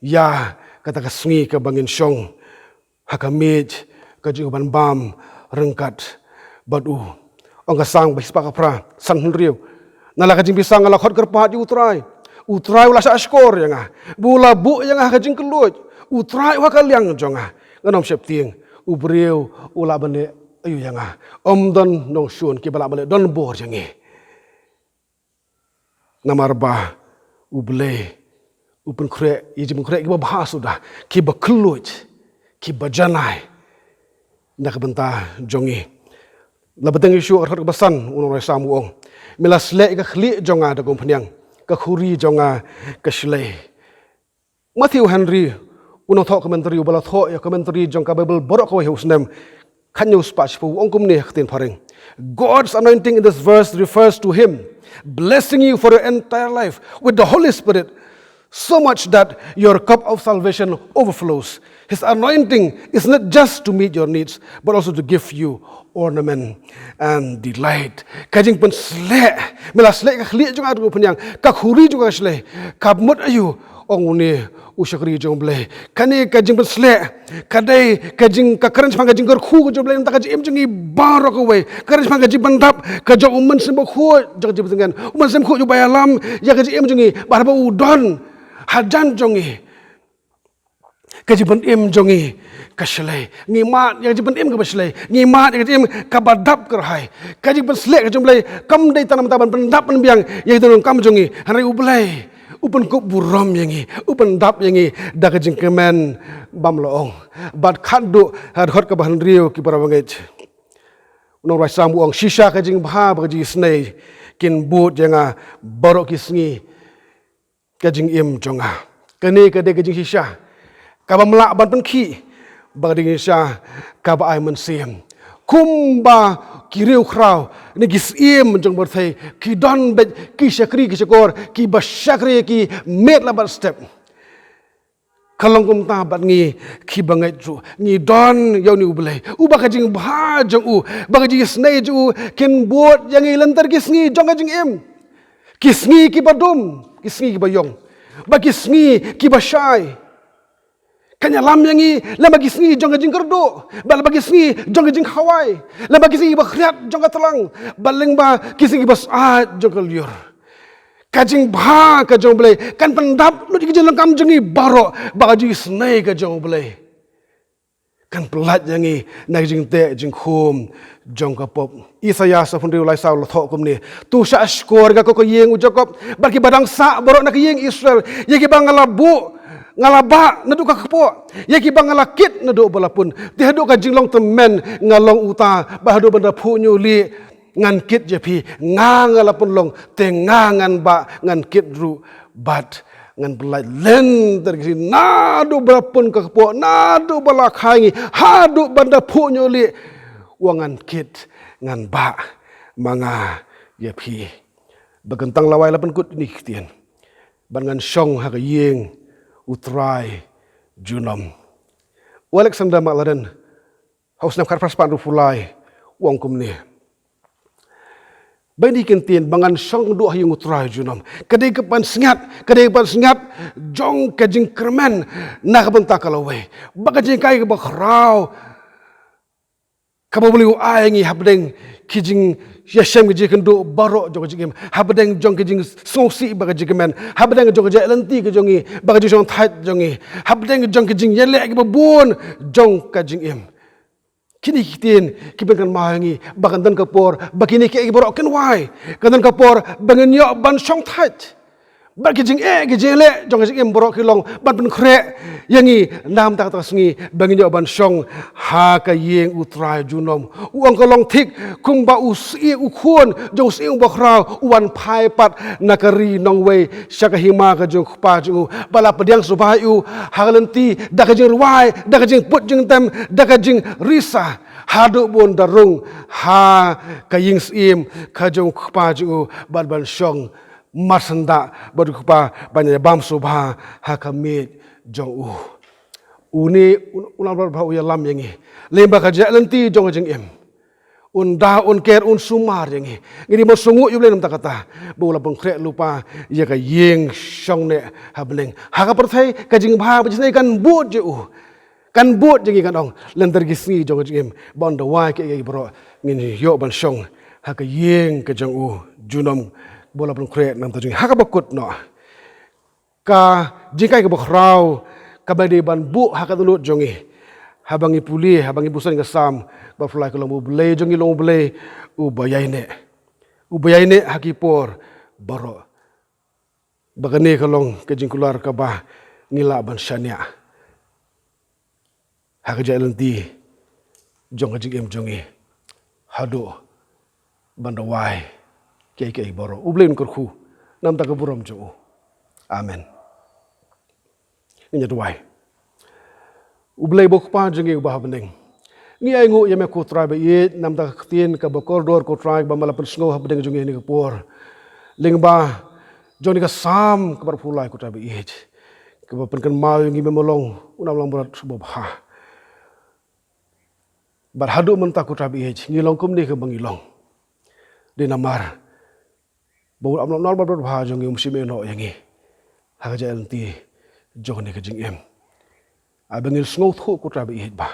ïa kata ka sngi kaba ngin shong ha ka miej ka jong u ban bam ryngkat bad u. Ong ka Salm ba shispah phra, Salm hynriew. Na la ka jingbishar nga la khot kyrpad ïa U Trai. U Trai u la shahshkor ïa nga, ba u la buh ïa nga ha ka jingkylluid. U Trai u ha ka liang jong nga, ngan ym sheptieng. U briew u lah ban leh aïu ïa nga? Ym don nongshun kiba lah ban leh donbor ïa ngi. Namar ba U Blei u pynkhreh ïa ki jingpynkhreh kiba bha suda, kiba kylluid, kiba janai na ka bynta jong ngi. La bteng Jisu ha ka dkhot kaba san, u nongrwai Salm u ong, me la sleh ïa ka khlieh jong nga da ka umphniang, ka khuri jong nga ka shlei. Matthew Henry, u nongthoh commentary uba la thoh ïa commentary jong ka Bible baroh kawei ha u snem khathynñiew spah shiphew, u ong kumne ha ka ktien phareng: God's anointing in this verse refers to him blessing you for your entire life with the Holy Spirit, so much that your cup of salvation overflows. His anointing is not just to meet your needs, but also to give you ornament and delight. Ka jingpynsleh, me la sleh ka khlieh jong nga da ka umphniang, ka khuri jong nga ka shlei, ka mut aïu? Ong une u shakri jong U Blei. Kane ka jingpynsleh ka dei ka jing, ka kren shaphang ka jingkyrkhu ka jong U Blei na ka bynta ka jingim jong ngi baroh kawei. Ka kren shaphang ka jingpyndap ka jong U Mynsiem Bakhuid jong ka jingpyntngen. U Mynsiem Bakhuid uba ïalam ïa ka jingim jong ngi, bad haba u don hajan jong ngi, ka jingpynim jong ngi ka shlei. Ngi mad ïa ka jingpynim kaba shlei. Ngi mad ïa ka jingim kaba dap kyrhai. Ka jingpynsleh ka jong U Blei kam dei tang namar ban pyndap pynbiang ïa ka jingdonkam jong ngi, hynrei U Blei u pynkup burom ïa ngi, u pyndap ïa ngi da ka jingkmen bymlong. Bad khatduh, ha ka dkhot kaba hynriew, ki para bangeit, u nongrwai Salm u ong, shisha ka jingbha bad ka jingisynei kin bud ïa nga baroh ki sngi ka jingim jong nga. Kane ka dei ka jingshisha kaba ym lah ban pynkhih, bad ka dei ka jingshisha kaba ai mynsiem. Kumba ki riewkhraw ne ki syiem jong ka pyrthei ki don beit ki shakri ki shakor kiba shakri ïa ki miet lane bad step. Ka long kumta bad ngi kiba ngeit ruh. Ngi don ïa une U Blei uba ka jingbha jong u bad ka jingisynei jong u kin bud ïa ngi lynter ki sngi jong ka jingim. Ki sngi kiba dum, ki sngi kiba ïong, bad ki sngi kiba shai. Kan ïalam ïa ngi lem bad ki sngi jong ka jingkyrduh, bad lem bad ki sngi jong ka jingkhawai, lem bad ki sngi kiba khriat jong ka tlang, bad lem bad ki sngi kiba syaid jong ka lyiur. Ka jingbha ka jong U Blei kan pyndap lut ïa ki jingdonkam jong ngi baroh bad ka jingisynei ka jong U Blei kan pyllait ïa ngi na ka jingteh jingkhum jong ka pop. Isaïah saphew hynriew lai saw la thoh kumne: To shahshkor ïa nga, ko ka ïing u Jakob, bad kiba dang sah baroh na ka ïing Israel, ïa kiba nga la buh, nga la bah naduh ka kpoh, ïa kiba nga la kit naduh ba la pun. Te haduh ka jinglong tymmen nga long uta, bad haduh ban da phuh hynñiew lieh ngan kit ïa phi. Nga, nga la pynlong, te nga ngan bah, ngan kit ruh, bad ngan pyllait lynter ki sngi, naduh ba la pun ka kpoh, naduh ba la kha ïa ngi, haduh ban da phuh hynñiew lieh, wat ngan kit, ngan bah ma nga ïa phi. Ba kyntang lawei la pynkut ïa kine ki ktien: Ban ngan shong ha ka ïing U Trai junom. U Alexander Maclaren, ha u snem khatphra spah hynriewphew lai, u ong kumne: Ba kine ki ktien, ba ngan shong duh ha ïing U Trai junom, ka dei ka pansngiat, ka dei ka pansngiat jong ka jingkyrmen na ka bynta ka lawei. Ba ka jinghikai kaba khraw kaba U Blei u ai ïa ngi hapdeng ki jingïashem, ki jingkynduh baroh jong ka jingim, hapdeng jong ki jingsngewsih bad ka jingkmen, hapdeng jong ka jingïaid lynti ka jong ngi bad ka jingshongthait jong ngi, hapdeng jong ki jingïaleh kiba bun jong ka jingim. Kine ki ktien ki pynkynmaw ïa ngi ba kan don ka por ba kine kiei kiei baroh kin wai. Kan don ka por ba ngin ïoh ban shongthait. Bad ki jingeh, ki jingleh jong ka jingim baroh ki long ban pynkhreh ïa ngi na ka bynta kata ka sngi ba ngin ïoh ban shong ha ka ïing U Trai junom. U ong ka long thik kumba u syiem, u khun jong u syiem uba khraw u wan phai pat na ka ri nongwei sha ka hima ka jong u kpa jong u, ba la pdiang sngewbha ïa u ha ka lynti da ka jingrwai, da ka jingput jingtem, da ka jingrisa, haduh ba un da rung ha ka ïing syiem ka jong u kpa jong u, bad ban shong marsyndah bad u kpa, ban ïa bam sngewbha ha ka miej jong u. Une u, u nongïalam bad u ïalam ïa ngi lyngba ka jingïaid lynti jong ka jingim. Un da, un ker, un sumar ïa ngi. Ngi dei ban sngewnguh ïa U Blei na ka bynta kata, ba u la pynkhreh lypa ïa ka ïing shongneh ha bneng. Ha ka pyrthei ka jingbha bad jingisynei kan bud ïa u, kan bud ïa ngi, kan ong, lynter ki sngi jong ka jingim, ba ynda wai kiei kiei baroh ngin ïoh ban shong ha ka ïing ka jong u junom ba u la pynkhreh na ka bynta jong ngi. Ha kaba kut noh, ka jinghikai kaba khraw kaba dei ban buh ha ka dohnud jong ngi, haba ngi pule, haba ngi pule ïa ka Salm ba pule ka long: U Blei jong ngi long U Blei uba ïaineh, uba ïaineh ha ki por baroh. Ba kane ka long ka jingkular kaba ngi lah ban shaniah ha ka jingïaid lynti jong ka jingim jong ngi, haduh ban da wai kiei kiei baroh. U Blei un kyrkhu na ka bynta ka burom jong u. Amen. Ngin ïa duwai. U Blei uba U Kpa jong ngi uba ha bneng, ngi ainguh ïa me ko Trai ba ïeit na ka bynta ka ktien kaba kordor ko Trai ba me la pynsngew ha bneng jong ngi ha kane ka por, lyngba jong kane ka Salm kaba arphew lai ko Trai ba ïeit, kaba pynkynmaw ïa ngi ba me long u nongïalam bad uba bha. Bad haduh mynta ko Trai ba ïeit, ngi long kumne kaba ngi long dei namar ba u nongïalam bad uba bha jong ngi um shim ïehnoh ïa ngi ha ka jingïaid lynti jong kane ka jingim. Ai ba ngin sngewthuh ko Trai ba ïeit ba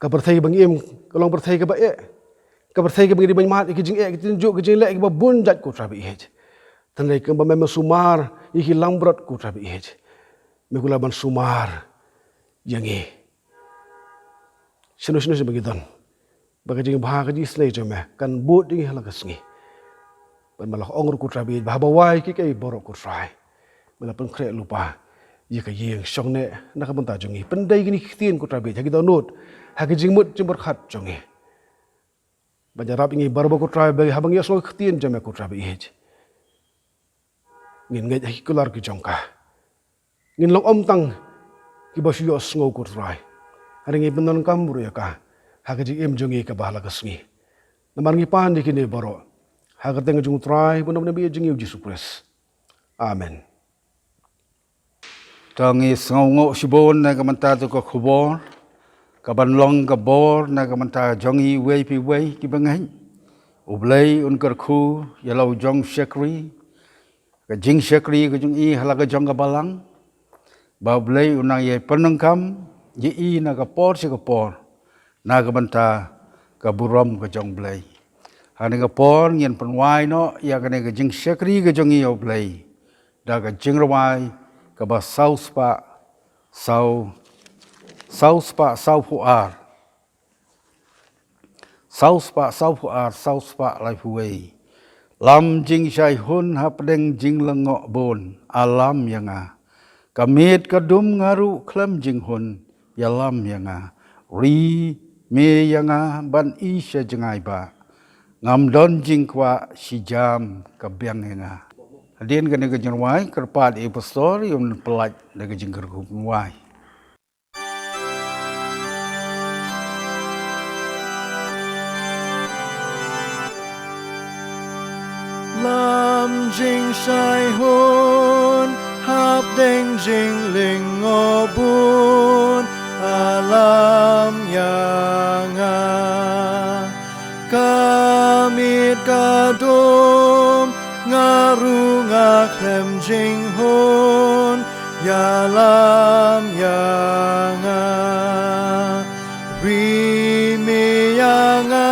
ka pyrthei kaba ngi im ka long pyrthei kaba eh, ka pyrthei kaba ngi dei ban mad ïa ki jingeh, ki jingtynjuh, ki jingleh kiba bun jait ko Trai ba ïeit. Hynrei kumba me, me sumar ïa ki langbrot ko Trai ba ïeit, me kular ban sumar ïa ngi. Shano shano ba ngi don, ba ka jingbha ka jingisynei jong me kan bud ïa ngi ha la ka sngi. Bad me la ong ruh ko Trai ba ïeit ba haba wai kiei kiei baroh ko Trai, me la pynkhreh lypa ïa ka ïing shongneh na ka bynta jong ngi. Pyndei kine ki ktien ko Trai ba ïeit ha ki dohnud, ha ki jingmut jingpyrkhat jong ngi. Ban ïarap ïa ngi baroh ko Trai ba haba ngi ïohsngew ki ktien jong me ko Trai ba ïeit, ngin ngeit ha ki kular ki jong ka. Ngin long ym tang kiba shu ïohsngew ko Trai, hynrei ngin pyndonkam ruh ïa ka ha ka jingim jong ngi kaba ha la ka sngi. Namar ngi pan ïa kine baroh ha ka kyrteng jong u Trai bad u nongpynim jong ngi u Jisu Khrist. Amen. To ngin sngewnguh shibun na ka bynta katu ka khubor kaban long ka bor na ka bynta jong ngi uwei pa uwei kiba ngeit. U Blei un kyrkhu ïa la u jong u shakri, ka jingshakri ka jong i ha la ka jong ka balang, ba U Blei un nang ïai pyndonkam ïa i na ka por sha ka por na ka bynta ka burom ka jong U Blei. Ha kane ka por ngin pynwai noh ïa kane ka jingshakri ka jong i ïa U Blei da ka jingrwai kaba saw spah saw, saw spah sawphew ar. Saw spah sawphew ar, saw spah laiphew wei. Lam jingshai hun hapdeng jinglyngngoh bun, ïalam ïa nga. Ka miet ka dum nga ruh khlem jinghun, ïalam ïa nga. Ri me ïa nga ban ïa sha jngai ba ngam don jingkwah, shi jam ka biang ïa nga. Hadien kane ka jingrwai kyrpad ïa u pastor ïa un pyllait da ka jingkyrkhu pynwai. Lam Jingshai hun hapdeng jinglyngngoh bun, alam ïa nga. Ka miet ka dum, nga ruh nga khlem jinghun, ïalam ïa nga. Ri me ïa nga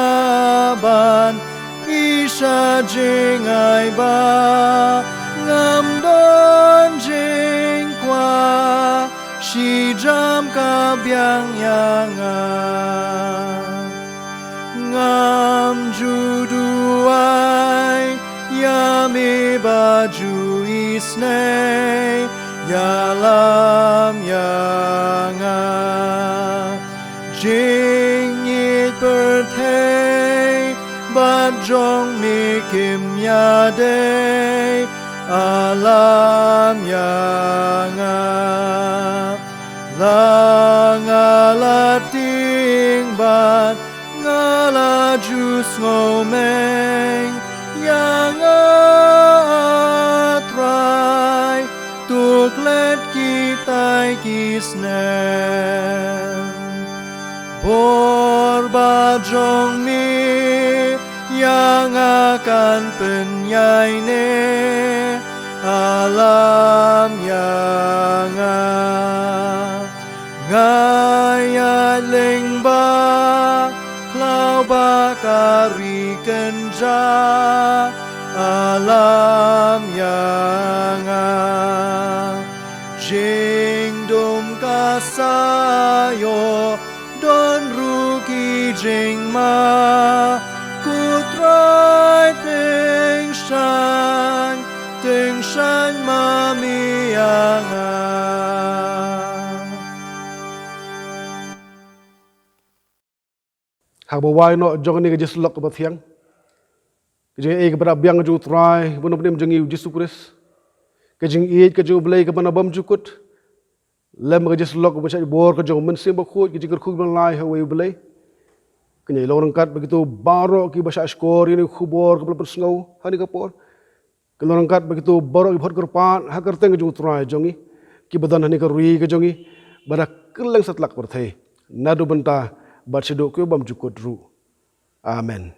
ban ïa sha jingai ba ngam don jingkwah, shi jam ka biang ïa nga. Ngam ju duwai ïa me ba ju isynei, ïalam ïa nga. Jingïeit pyrthei bad jong me kim ïadei, alam ïa nga. La nga la tieng bad nga la ju sngewmeng, ïa nga, Trai, to klet kitai ki snem. Bor ba jong me ïa nga kan pynïaineh, alam ïa nga. Nga ïaid lyngba khlaw ba ka ri kynjah, alam ïa nga. Jingdum ka sa ïoh, don ruh ki jingma, ko Trai, tyngshaiñ, tyngshaiñ ma me ïa nga. Ha kaba wai noh jong kane ka jingïasyllok kaba thiang, ka jingïaei kaba da biang jong u Trai bad u Nongpynim jong ngi u Jisu Khrist, ka jingïeit ka jong u Blei kaba na bymjukut, lem ka jingïasyllok kaba shait bor ka jong u Mynsiem Bakhuid, ka jingkyrkhu kaba na lai ha uwei u Blei, kan ïai long ryngkat bad kito baroh kiba shah shkor ïa kane ka khubor kaba la pynsngew ha kane ka por. Kan long ryngkat bad kito baroh kiba hot kyrpad ha ka kyrteng ka jong u Trai jong ngi, kiba don ha kane ka ri ka jong ngi, bad ha kylleng satlak pyrthei, naduh mynta bad shaduh kiba bymjukut ruh. Amen.